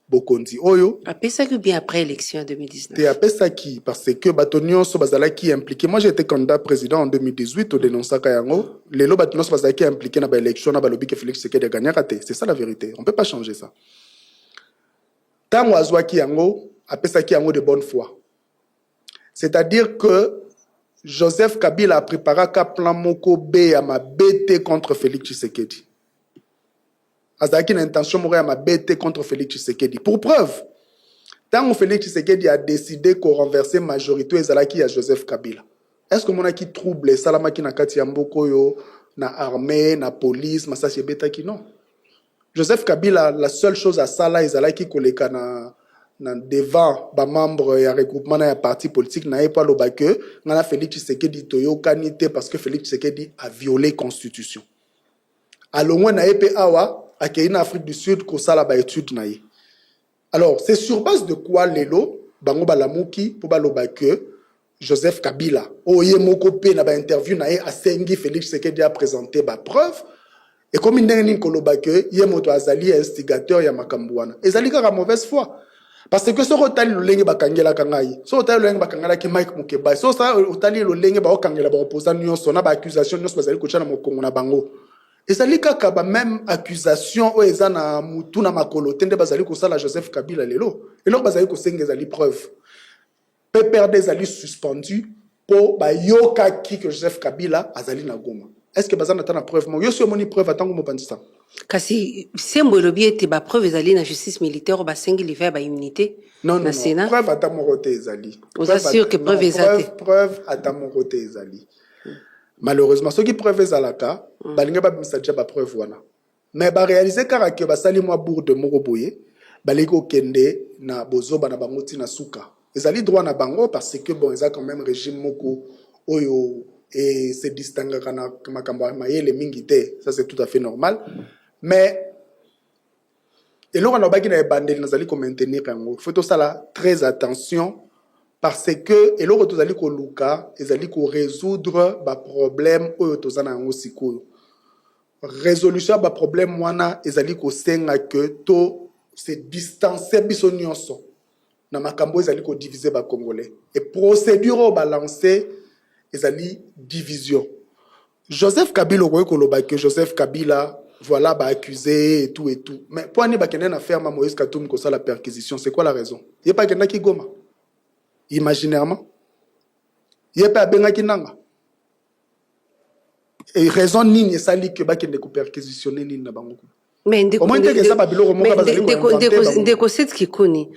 bokonzi oyo, Apesaki bien après élection ya 2019? Te, apesaki parce que bato nyonso bazalaki impliqué. Moi, j'ai été candidat président en 2018, todénonçaka yango. Lelo bato nyonso bazalaki impliqué na baélection na balobi ke Félix Tshisekedi agagnaka te. C'est ça la vérité, on peut pas changer ça. Ntango azwaki yango, apesaki yango de bonne foi, c'est-à-dire que Joseph Kabila apréparaka plan moko B ya mabe te contre Félix Tshisekedi. Azalaki na intention moko ya mabe te contre Félix Tshisekedi. Pour preuve, ntango Félix Tshisekedi a décidé korenverser majorité oyo ezalaki ya Joseph Kabila, est ce que omonaki trouble esalamaki na kati ya mboka oyo, na armée, na police, masasi ebetaki? Non. Joseph Kabila, la seule chose asala ezalaki koleka na devant bamembre ya regroupement na ya parti politique na ye mpo aloba ke ngai na Félix Tshisekedi toyokani te parce que Félix Tshisekedi a violé constitution. Alongwe na ye mpe awa, akei na Afrique du Sud kosala baétude na ye. Alors c'est sur base de quoi lelo bango balamuki mpo baloba ke Joseph Kabila, oyo ye moko mpe na bainterview na ye asengi Félix Tshisekedi aprésente bapreuve, ekomi ndenge nini koloba ke ye moto azali instigateur ya makambo wana? Ezali kaka mauvaise foi, parce que soki otali lolenge bakangelaka ngai, soki otali lolenge bakangelaki Mike Mukebayi, soki otali lolenge baokangela baopposant nyonso na baaccusation nyonso bazali kotia na mokongo na bango, ezali kaka bameme accusation oyo eza na mutu na makolo te nde bazali kosala Joseph Kabila lelo. Eloko bazali kosenga ezali preuve. PPRD ezali suspendu mpo bayokaki ke Joseph Kabila azali na Goma. Est ce que baza na ata na preuve moko? Yo si omoni preuve atango mopanzi sango? Kasi sembo elobi ete bapreuve ezali na justice militaire oyo basengi levée ya baimmunité Non, non, na non. Sénat. Preuve ata moko te ezali. Oza Preuve sûr que non, preuve eza te? Preuve ata moko te ezali. Malheureusement, soki preuve ezalaka, balingi babimisa déjà bapreuve wana. Mais baréalise kaka ke basali mwa bourde moko boye, balingi kokende na bozoba na bango ntina suka. Ezali droit na bango parce que bon, eza quand même régime moko oyo e se distinguaka na makambo ya mayele mingi te. Ça, c'est tout à fait normal. Mais eloko nalobaki na ebandeli, nazali komaintenir yango: faut tosala très attention parce que eloko tozali koluka ezali korésoudre baproblème oyo toza na yango sikoyo. Résolution ya baproblème wana ezali kosenga ke to se distance biso nyonso na makambo ezali kodivise bacongolais. E procédure oyo balance ezali division. Joseph Kabila, okoki koloba ke Joseph Kabila, voilà, baaccusé et tout et tout, mais mpo ani bakende na ferme ya Moïse Katumbi kosala perquisition? C'est quoi la raison? Ye mpe akendaki Goma imaginairement, ye mpe abengaki nanga. E raison nini esali ke bakende koperquisitionne nini na bango kuna? Mais ndeko Omoni teke eza babiloko moko mais bazali koinvente bango. Ndeko Seth Kikuni,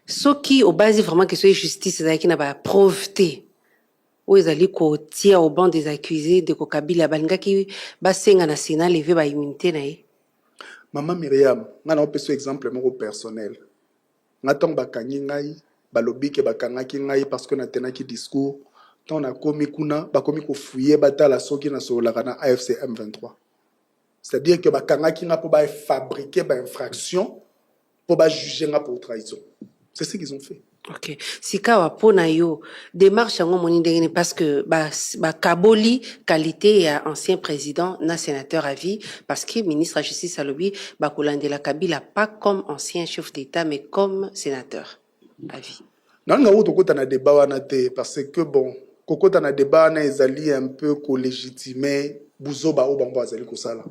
soki obazi vraiment ke soki justice ezalaki na bapreuve te oyo ezali kotia au banc des accusés ndeko Kabila, balingaki basenga na Sénat levée baimmunité na ye? Mama Miriam, ngai naopesa exemple moko personnel. Nga, ntango bakangi ngai, balobi ke bakangaki ngai parce que natenaki discours. Ntango nakomi kuna, bakomi kofouiller, batala soki nasololaka na AFC M23. C'est-à-dire que bakangaki nga mpo bafabriquer bainfraction, mpo bajuge nga pour trahison. C'est ce qu'ils ont fait. Ok, sikawa mpo na yo, démarche yango omoni ndenge nini? Parce que bakaboli qualité ya ancien président na sénateur à vie, parce que ministre ya justice alobi bakolandela Kabila pas comme ancien chef d'État, mais comme sénateur à vie. Nalinga kutu kokota na débat wana te parce que bon, kokota na débat wana ezali un peu kolégitime buzoba oyo bango bazali kosala.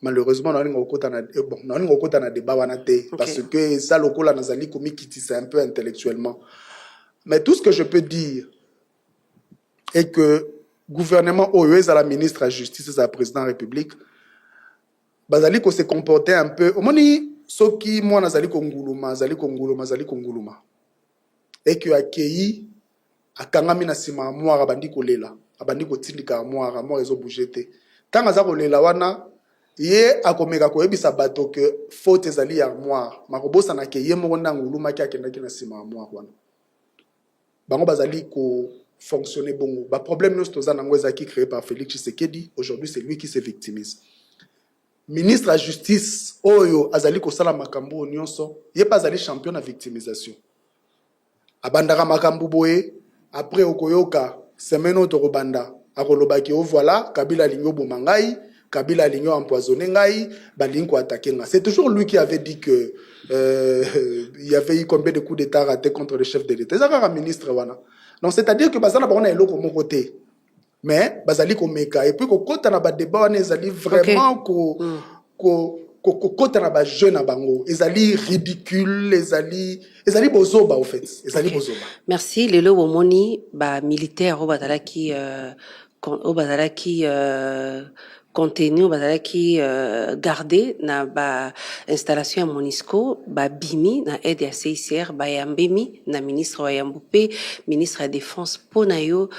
Malheureusement, nalinga kokota na bon, nalinga kokota na débat wana te parce que eza lokola nazali komikitisa un peu intellectuellement. Mais tout ce que je peux dire est que gouvernement oyo, ezala ministre ya justice, ezala président ya république, bazali kose comporter un peu, omoni, soki mwana azali konguluma, azali konguluma, azali konguluma, eke akei akangami na nsima ya armoire, abandi kolela, abandi kotindika armoire, armoire ezobouge te. Ntango aza kolela wana, ye akomeka koyebisa bato ke faute ezali ya armoire, makobosana ke ye moko nde angulumaki, akendaki na nsima ya armoire wana. Bango bazali kofonctionner bongo. Baproblème nyonso toza nango ezalaki créé par Félix Tshisekedi. Aujourd'hui, c'est lui qui se victimise. Ministre ya justice oyo azali kosala makambo oyo nyonso, ye mpe azali champion na victimisation. Abandaka makambo boye, après okoyoka semaine oyo tokobanda, akolobaki o voilà, Kabila alingi oboma ngai, Kabila alingi empoisonner ngai, balingi koattaquer nga. C'est toujours lui qui avait dit que il y avait eu combien de coups d'État ratés contre le chef de l'État. Eza kaka ministre wana. Donc c'est à dire que baza na bango na eloko moko te, mais bazali komeka. Et puis kokota na badébat wana ezali vraiment kokota na bajeu na bango, ezali ridicule, ezali bozoba au fait, ezali bozoba. Merci. Lelo bomoni bamilitaire oyo bazalaki contenu, oyo bazalaki garde na bainstallation ya MONUSCO, babimi na aide ya CICR, bayambemi na ministre wa yambo mpe ministre ya défense. Mpo na yo,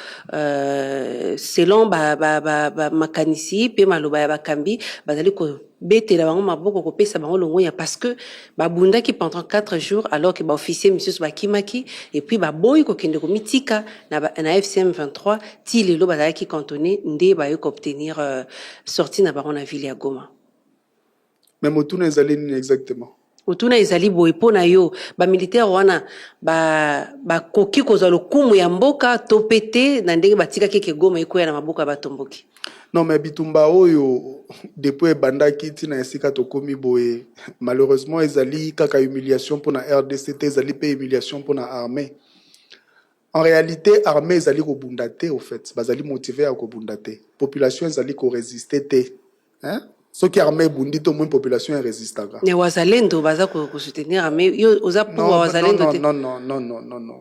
selon ba makanisi mpe maloba ya bakambi, bazali kobetela bango maboko, kopesa bango longonya parce que babundaki pendant 4 jours alors que baofficier misusu bakimaki et puis baboyi kokende komitika na AFC M23. Ti lelo bazalaki cantonné, nde bayoki koobtenir sortie na bango na ville ya Goma. Mais motuna ezali nini exactement? Otuna ezali boye: mpo na yo, bamilitaire wana bakoki kozwa lokumu ya mboka to mpe te, na ndenge batikaki eke Goma ekwea na maboko ya batomboki? Non, mais bitumba oyo, depuis ebandaki ntina esika tokomi boye, malheureusement ezali kaka humiliation mpona RDC te, ezali mpe humiliation mpona armée. En réalité, armée ezali kobunda te. Au fait, bazali motivé ya kobunda te, population ezali korésister te, hein? Soki armée ebundi te, omoni population erésistaka. Mais Wazalendo baza kosoutenir armée. Yo oza pour Non, Wazalendo non, te? Non, non, non, non, non, non.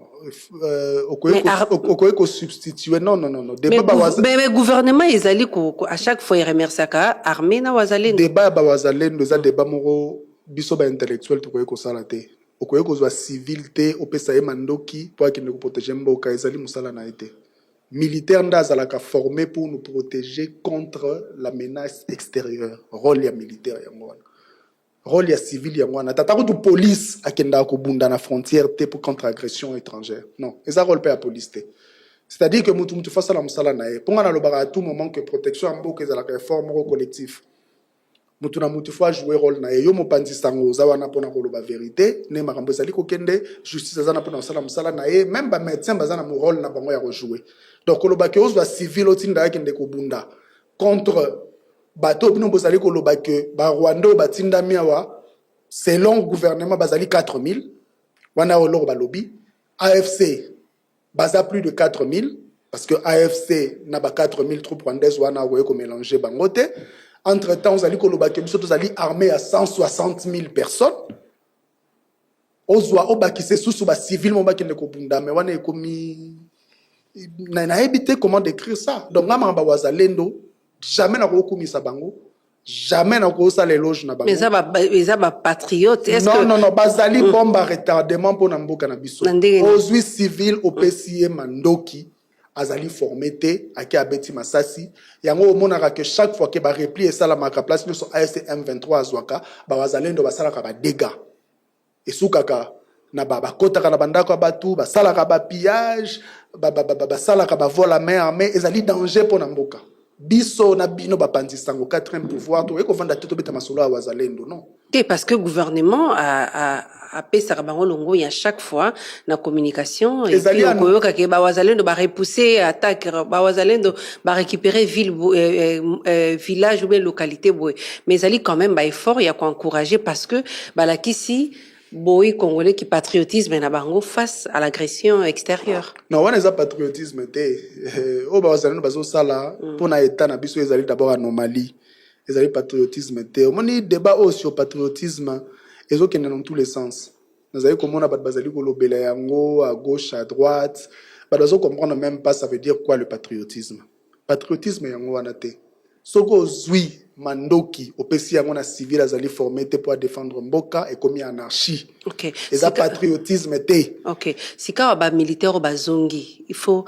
Okoki Mais okoki kosubstituer, non, non, non, non. Mais, Débat mais gouvernement ezali à chaque fois eremerciaka armée na Wazalendo. Débat ya bawazalendo eza débat moko biso baintellectuel tokoki kosala te. Okoki kozwa civil te, opesa ye mandoki mpo akende koprotéger mboka, ezali mosala na ye te. Militaire nde azalaka formé pour nous protéger contre la menace extérieure. Rôle ya militaire yango wana, rôle ya civil yango wana. Tata kutu police akendaka kobunda na frontière te pour contre agression étrangère, non, eza rôle mpe ya police te. C'est-à-dire que mutu faut asala mosala na ye. Mpo nga nalobaka à tout moment que protection ya mboka ezalaka effort moko collectif. Mutu na mutu faut ajouer rôle na ye. Yo mopanzi sango, oza wana mpona koloba vérité nde makambo ezali kokende. Justice aza na mpona kosala mosala na ye. Même bamédecin baza na rôle na bango ya kojouer. Donc kolobaki ozwa civil, otinda akende kobunda contre bato oyo bino bozali koloba ke Barwanda oyo batindami awa, selon gouvernement bazali 4000. Wana eloko balobi, AFC baza plus de 4000, parce que AFC na ba 4000 troupes rwandaises wana, okoki komélanger bango te. Entre temps ozali koloba ke biso tozali armée ya 160 000 personnes. Ozwa, obakisa esusu bacivil mo bakende kobunda, me wana ekomi nayebi te comment décrire ça. Donc nga, makambo Wazalendo, jamais nakokumisa bango, jamais nakosala éloge na bango. Mais eza bapatriote, est Non, que non, non, bazali bombe à retardement mpo na mboka na biso. Na ndenge nini? Ozwi civil, opesi ye mandoki, azali formé te, ake abeti masasi. Yango omonaka ke chaque fois ke barepli esalamaka, place nyonso AFC M23 azwaka, bawazalendo basalaka badégâts. Esukaka na bakotaka na bandako ya bato, basalaka bapillage, basalaka bavol à main armée. Ezali danger mpo na mboka. Biso na bino bapanzi sango, quatrième pouvoir, tokoki kovanda te, tobeta masolo ya Wazalendo, non. Te, parce que gouvernement apesaka bango longonya à chaque fois na communication et Ezali puis okoyoka ke bawazalendo barepousse attaque, bawazalendo barécupérer ville, village ou bien localité boye. Mais ezali quand même baeffort ya koencourager, parce que balakisi boyi congolais ki patriotisme na bango face à l'agression extérieure. Non, wana eza patriotisme te. Oyo bawazalendo bazosala mpona état na biso ezali d'abord anomalie, ezali patriotisme te. Omoni, débat oyo sur patriotisme ezokende dans tous les sens. Nazali komona bato bazali kolobela yango à gauche, à droite. Bato bazocomprendre même pas ça veut dire quoi, le patriotisme. Patriotisme yango wana te. Soki ozwi mandoki, opesi yango na civil azali formé te mpo adéfendre mboka, ekomi anarchie. Eza patriotisme te. Ok, sikawa bamilitaire oyo bazongi, il faut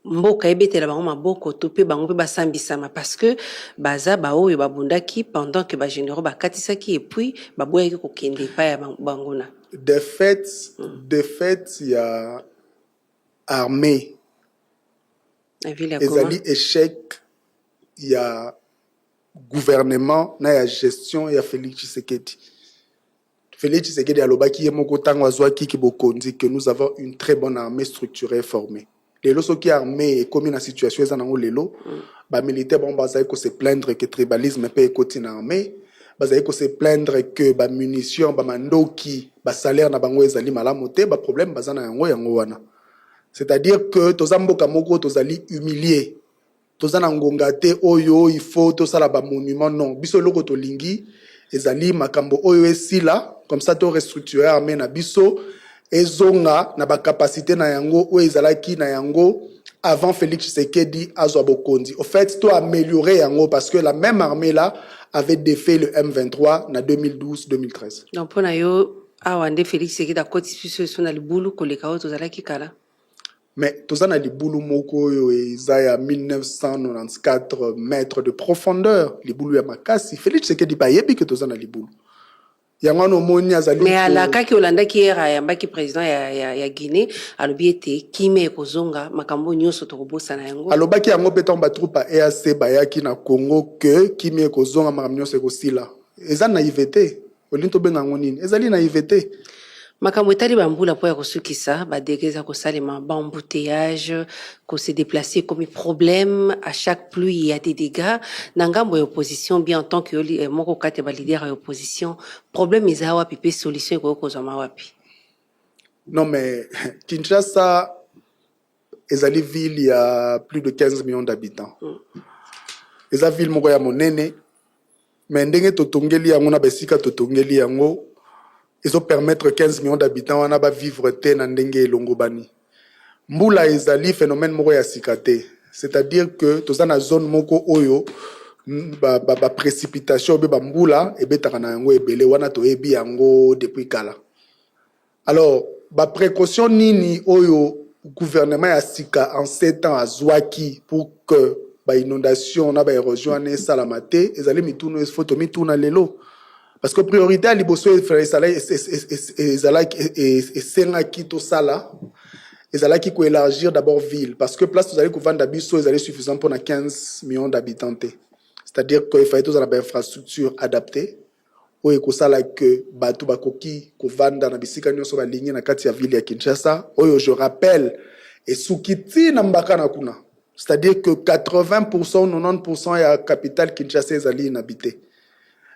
mboka ebetela bango maboko to mpe bango mpe basambisama, parce que baza baoyo babundaki pendant que bagénéraux bakatisaki et puis baboyaki kokende epai ya banguna. Défaite ya armée Na ville ya Goma. ezali échec ya gouvernement na ya gestion ya Félix Tshisekedi. Félix Tshisekedi alobaki ye moko ntango azwaki bokonzi que nous avons une très bonne armée structurée et formée. Lelo soki armée ekomi na situation eza nango lelo, bamilitaire bango bazali kose plaindre que tribalisme mpe ekoti na armée, bazali kose plaindre que bamunition, bamandoki, basalaire na bango ezali malamu te. Baproblème baza na yango, yango wana. C'est-à-dire que toza mboka moko tozali humilié. Toza na ngonga te oyo il faut tosala bamonument, non. Biso eloko tolingi ezali makambo oyo esila, comme ça to restructurer armée na biso, ezonga na bacapacité na yango oyo ezalaki na yango avant Félix Tshisekedi azwa bokonzi. Au fait, to améliorer yango, parce que la même armée là avait défait le M23 na 2012-2013. Donc mpo na yo, awa nde Félix Tshisekedi akotisi biso eso na libulu koleka oyo tozalaki kala? Mais toza na libulu moko oyo eza ya 1994 mètres de profondeur, libulu ya makasi. Félix Tshisekedi bayebi ke toza na libulu yango wana. Omoni azali Mais alakaki, olandaki hier ayambaki président ya Guinée, alobi ete kimia ekozonga, makambo nyonso tokobosana yango. Alobaki yango mpe ntango batroupe ya EAC bayaki na Congo, ke kimia ekozonga, makambo nyonso ekosila. Eza naïveté. Olingi tobenga yango nini? Ezali naïveté. Makambo etali bambula, mpo ya kosukisa, badégâts eza kosalema, baembouteillage, kose déplacer ekomi problème, à chaque pluie il y a des dégâts. Na ngambo ya opposition, bien en tant que yo moko kati ya baleader ya opposition, problème eza wapi mpe solution ekoki kozwama wapi? Non, mais Kinshasa ezali ville ya plus de 15 millions d'habitants. Eza ville moko ya monene. Mais ndenge totongeli yango na baesika totongeli yango, ezopermettre 15 millions d'habitants wana bavivre te na ndenge elongobani. Mbula ezali phénomène moko ya sika te, c'est-à-dire que toza na zone moko oyo baprécipitation ba, ba obe bambula ebetaka na yango ebele. Wana toyebi yango depuis kala. Alors, baprécaution nini oyo gouvernement ya sika en 7 ans azwaki pour que bainondation na baérosion wana esalama te? Ezali mituna faut tomituna lelo, parce que priorité ya liboso ezalaki, esengaki tosala, ezalaki koélargir d'abord ville, parce que place tozali kovanda biso ezali suffisant mpona 15 millions d'habitants te. C'est-à-dire que efallait tozala bainfrastructure adaptée oyo ekosala ke bato bakoki kovanda na bisika nyonso balingi na kati ya ville ya Kinshasa, oyo, je rappelle, esuki ntina mbaka na kuna. C'est-à-dire que 80, 90 ya capitale Kinshasa ezali inhabité.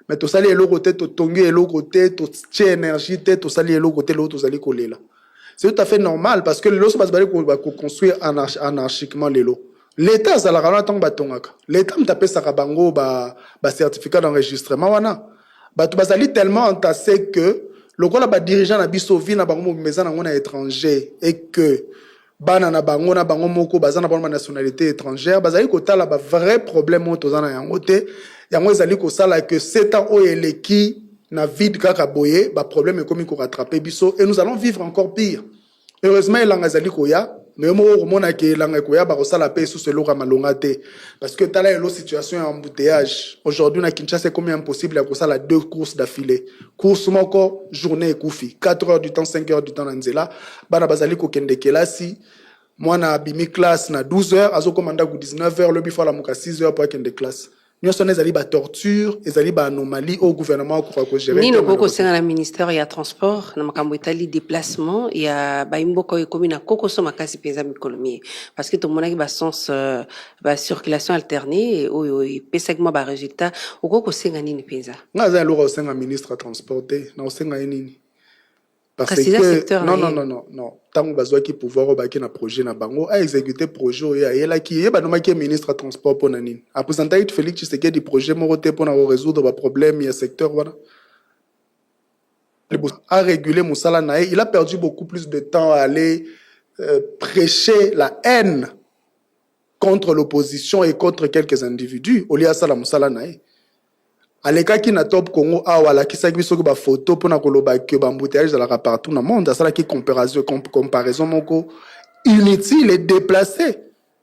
Mais tosali eloko te, totongi eloko te, totie énergie te, tosali eloko te. Lelo tozali kolela, c'est tout à fait normal, parce que lelo so bato bali koconstruire anarchiquement. Lelo l'État azalaka wana ntango batongaka, l'État moto apesaka bango bacertificat ba d'enregistrement wana. Bato bazali tellement entassé que lokola badirigeant na biso, vie na bango mobimba eza nango na étranger, et que bana na bango na bango moko baza na bango banationalité étrangère, bazali kotala bavrai problème oyo toza na yango te. Yango ezali kosala que 7 ans oyo eleki na vide kaka boye, baproblème ekomi korattraper biso et nous allons vivre encore pire. Heureusement, elanga ezali koya, mais yo moko okomona ke elanga ekoya, bakosala mpe esusu eloko ya malonga te, parce que tala elo situation ya embouteillage aujourd'hui na Kinshasa. Ekomi impossible ya kosala deux courses d'affilée. Course moko, journée ekufi, 4 heures du temps, 5 heures du temps na nzela. Bana bazali kokende kelasi, mwana abimi classe na 12 heures, azokoma ndako 19 heures. Lobi faut alamuka 6 heures po akende classe. Nyonso wana ezali batorture, ezali baanomalie oyo gouvernement akoka kogérer. Nini okoki kosenga na ministère ya transport na makambo etali déplacement ya bayimboka oyo ekomi na kokoso makasi mpenza mikolo mie? Parce que tomonaki basens bacirculation alternée oyo epesaki mwa barésultat. Okoki kosenga nini mpenza? Nga aza eloko kosenga ministre ya transport te. Na kosenga ye nini? Parce Kasi eza que secteur non, na non, ye. non, non, non. Ntango bazwaki pouvoir, oyo baki na projet na bango, aexécute projet oyo ayelaki ye. Banomaki ye ministre ya transport mpo na nini? Apresentaki Félix Tshisekedi projet moko te mpona korésoudre baproblème ya secteur wana, aréguler mosala na ye. Il a perdu beaucoup plus de temps à aller prêcher la haine contre l'opposition et contre quelques individus au lieu asala mosala na ye. Alekaki na Top Congo awa, alakisaki biso bafoto mpona koloba ke baembouteillage ezalaka partout na monde. Asalaki comparaison moko inutile et déplacé.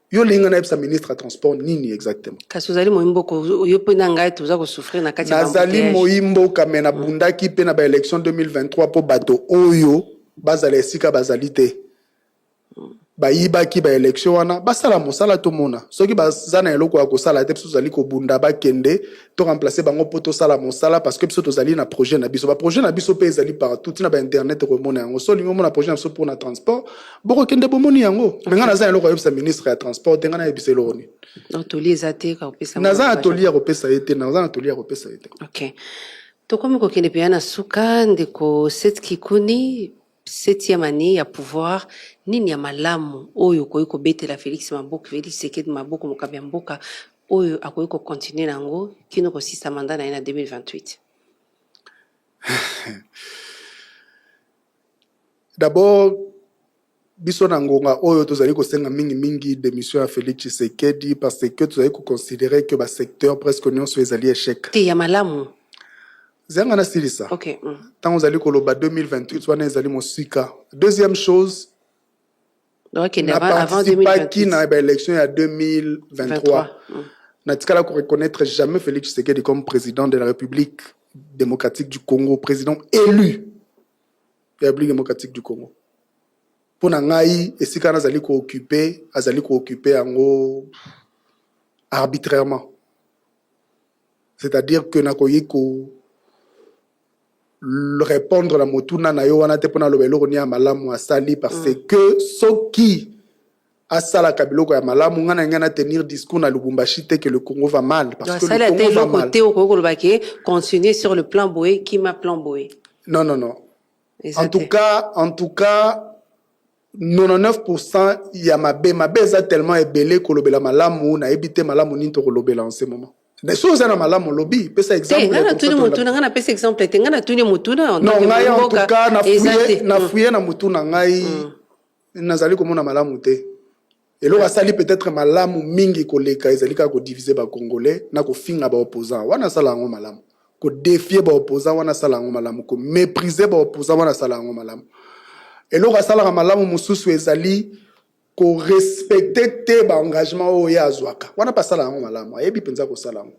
Yo olinga nayebisa ministre ya transport nini exactement? Kasi ozali moyimboka, yo mpe na ngai toza kosouffrir na kati ya Nazali baembouteillage. moyimboka, me nabundaki mpe na baélection 2023 mpo bato oyo bazala esika bazali te. Bayibaki baélection wana, basala mosala, tomona soki baza na eloko ya kosala te. Biso tozali kobunda, bakende, to remplace bango mpo tosala mosala, parce que biso tozali na projet na biso. Baprojet na biso mpe ezali partout, ntina bainternet komona yango. So olingi omona projet na biso mpona transport, bokokende, bomoni yango. Me ngai naza na eloko ayebisa ministre ya transport te. Ngai nayebisa eloko nini? Donc toli eza te kopesa? Naza na toli ya kopesa ye te, naza na toli ya kopesa ye te. Ok, tokomi kokende mpenza na suka. Ndeko Seth Kikuni, septième année ya pouvoir, nini ya malamu oyo okoki kobetela Félix maboko, Félix Tshisekedi maboko, mokambi ya mboka, oyo akoki kocontinue na yango kino kosisa mandat na ye na 2028? D'abord, biso na ngonga oyo tozali kosenga mingimingi démission ya Félix Tshisekedi, parce que tozali koconsidérer que basecteur presque nyonso ezali échec. Te, ya malamu. Zanga nasilisa. Ok. Ntango ozali koloba 2028 wana ezali mosika. Deuxième chose, Donc akende na avant participaki 2028. Na baélection ya 2023. 23. Natikala koreconnaître jamais Félix Tshisekedi comme président de la République démocratique du Congo, président élu ya République démocratique du Congo. Mpo na ngai, esika wana azali kooccupe, azali kooccupe yango arbitrairement. C'est-à-dire que nakoki ko répondre na motuna na yo wana te mpona aloba eloko nini ya malamu asali, parce que soki asalaka biloko ya malamu, ngai na ngai na tenir discours na Lubumbashi te que le Congo va mal, parce Donc que asali le ata Congo va eloko mal. te okoki koloba ke continuer sur le plan boye, kima plan boye? Non, non, non. Eza En tout te. cas, en tout cas, 99% ya mabe. Mabe eza tellement ebele, kolobela malamu, nayebi te malamu nini tokolobela en ce moment. Soki oza na malamu, olobi, pesa exemple. Ngai natuni motuna, ngai napesa exemple te, ngai natuni motuna. Non, ngai en tout cas nafouiller na motu na ngai, nazali komona malamu te. Eloko asali peut-être malamu mingi koleka ezali kaka kodiviser Bacongolais na kofinga baopposant. Wana asala yango malamu. Kodéfier baopposant, wana asala yango malamu. Komépriser baopposant, wana asala yango malamu. Eloko asalaka malamu mosusu ezali korespecter te baengagement oyo ye azwaka. Wana mpe asala yango malamu, ayebi mpenza kosala yango.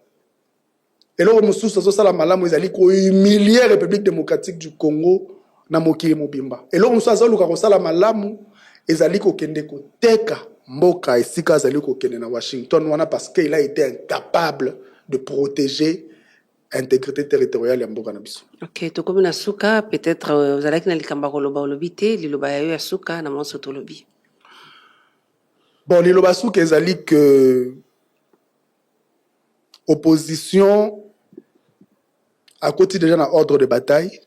Eloko mosusu azosala malamu ezali kohumilie République démocratique du Congo na mokili mobimba. Eloko mosusu azoluka kosala malamu ezali kokende koteka mboka esika azali kokende na Washington wana, parce que il a été incapable de protéger intégrité territoriale ya mboka na biso. Ok, tokomi na suka. Peut-être ozalaki na likambo ya koloba, olobi te. Liloba ya yo ya suka na monso tolobi. Bon, liloba suka ezali que opposition akoti déjà na ordre de bataille.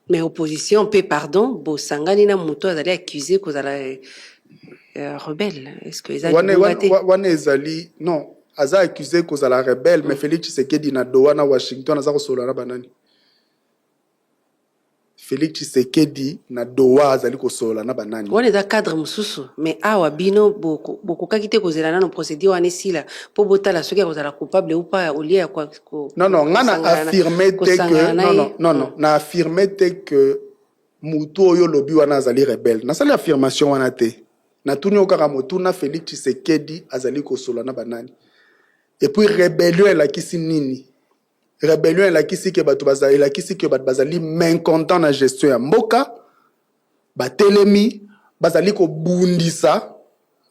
Mais opposition mpe, pardon, bosangani na moto azali accusé kozala rebelle. Est ce que eza wana, wana ezali, non, aza accusé kozala rebelle, mais Félix Tshisekedi na Doha, na Washington, aza kosolola na banani? Félix Tshisekedi na Doha azali kosolola na banani? Wana eza cadre mosusu, mais awa bino bokokaki te kozela nano procédure wana esila mpo botala soki akozala coupable ou pas, au lieu ya Non, nga na affirme te que, non, non, non, non, na affirme te que motu oyo olobi wana azali rebelle. Nasali affirmation wana te. Natuni yo kaka motuna: Félix Tshisekedi azali kosolola na banani? Et puis rébellion elakisi nini? Rébellion elakisi ke bato bazali, elakisi ke bato bazali mécontent na gestion ya mboka, batelemi, bazali kobundisa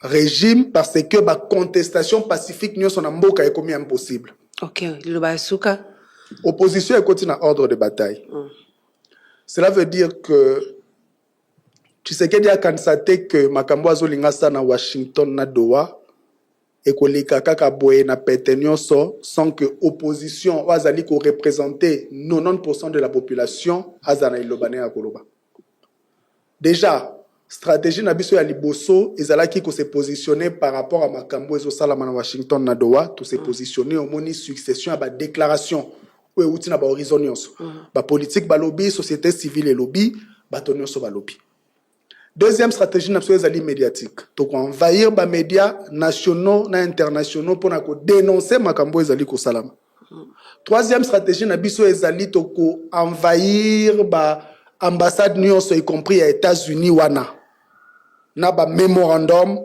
régime, parce que bacontestation pacifique nyonso na mboka ekomi impossible. Ok, liloba ya suka. Opposition ekoti na ordre de bataille. Cela veut dire que Tshisekedi akanisa te ke makambo azolinga sa na Washington, na Doha, ekoleka kaka boye na pete nyonso sans que opposition oyo azali koreprésente 90 de la population azala na liloba na ye ya koloba. Déjà stratégie na biso ya liboso ezalaki kose positionner par rapport à makambo ezosalama na Washington, na Doha. Tose positionner, omoni succession ya badéclaration oyo euti na bahorizon nyonso, bapolitique balobi, société civile elobi, bato nyonso balobi. Deuxième stratégie na biso ezali médiatique. Tokoenvahir bamédia nationaux na internationaux mpona kodénoncer makambo oyo ezali kosalama. Troisième stratégie na biso ezali tokoenvahir baambassade nyonso, y compris ya États-Unis wana, na bamémorandum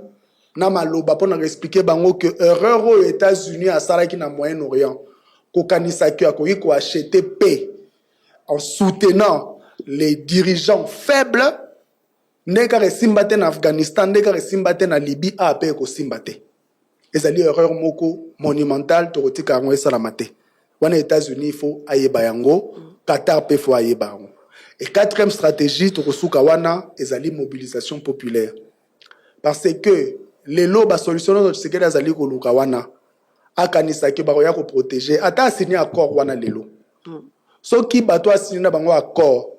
na maloba mpona koexpliquer bango ke erreur oyo États-Unis asalaki na Moyen-Orient, kokanisaki akoki koacheter paix en soutenant les dirigeants faibles, ndenge kaka esimba te na Afghanistan, ndenge kaka esimba te na Libye, awa mpe ekosimba te, ezali erreur moko monumentale. Tokotika yango esalama te. Wana États-Unis, il faut ayeba yango. Qatar mpe faut ayeba yango. Et quatrième stratégie, tokosuka wana, ezali mobilisation populaire, parce que lelo basolution nyonso Tshisekedi azali koluka wana, akanisaki bakoya koprotéger. Ata asigné accord wana lelo, soki bato asigné na bango accord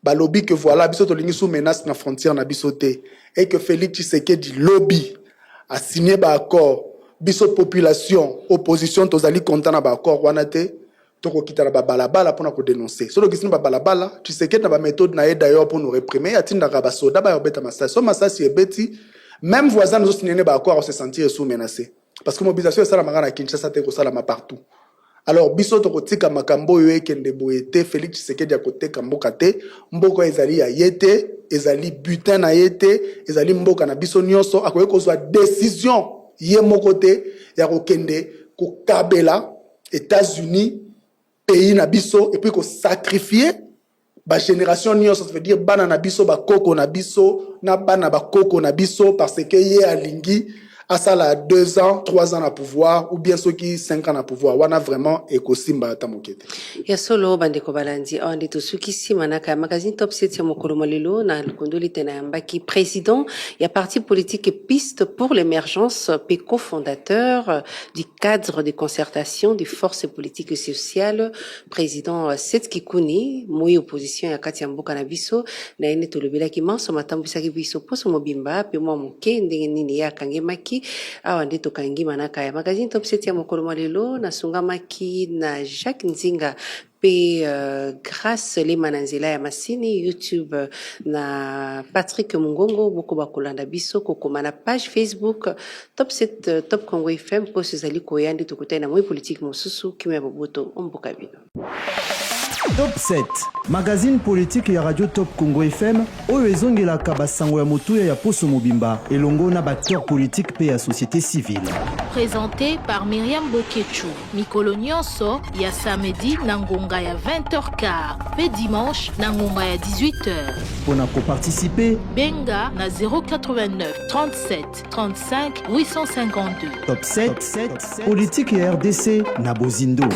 balobi que voilà, biso tolingi sous menace na frontière na biso te, et que Félix Tshisekedi lobi asigné baaccord, biso population, opposition, tozali content na baaccord wana te, tokokita na babalabala mpona kodénoncer. So tokisi na babalabala, Tshisekedi na baméthode na ye d'ailleurs mpo nous réprimer, atindaka basoda baya kobeta masasi. So masasi ebeti, même voisin nazosigné ne baaccord se sentir sous menacé, parce que mobilisation esalamaka na Kinshasa te, kosalama partout. Alors biso tokotika makambo oyo ekende boye te. Félix Tshisekedi akoteka mboka te. Mboka ezali ya ye te, ezali butin na ye te, ezali mboka na biso nyonso. Akoki kozwa décision ye moko te ya kokende kokabela États-Unis pays na biso et puis kosacrifier bagénération nyonso, ça veut dire bana na biso, bakoko na biso, na bana bakoko na biso, parce que ye alingi asala 2 ans, 3 ans na pouvoir, ou bien soki 5 ans na pouvoir. Wana vraiment ekosimba ata moke te. Ya solo, bandeko balandi, awa nde tosukisi manaka ya magazine Top 7 ya mokolo molelo. Na likondoli te, nayambaki président ya parti politique Piste pour l'émergence pe cofondateur du cadre de concertation des forces politiques et sociales, président Seth Kikuni, moi opposition ya kati ya mboka na biso. Na ye nde tolobelaki manso matambwisaki biso poso mobimba, pe mwa moke ndenge nini ye akangemaki. Ekoki awa nde tokangi manaka ya magazine Top 7 ya mokolo mwa lelo. Nasungamaki na Jacques Nzinga mpe Grace Lema na nzela ya masini YouTube na Patrick Mungongo. Bokoba kolanda biso kokoma na page Facebook Top 7 Top Congo FM. Poso ezali koya nde tokutani na moi politike mosusu. Kimia ya boboto omboka bino. Top 7, magazine politique ya Radio Top Congo FM oyo ezongelaka basango ya motuya ya poso mobimba elongo na baacteur politique mpe ya société civile. Présenté par Myriam Boketshu, mikolo nyonso ya samedi na ngonga ya 20h15 mpe dimanche na ngonga ya 18h. Mpo na koparticiper, benga na 089 37 35 852. Top 7, politique ya RDC na bozindo.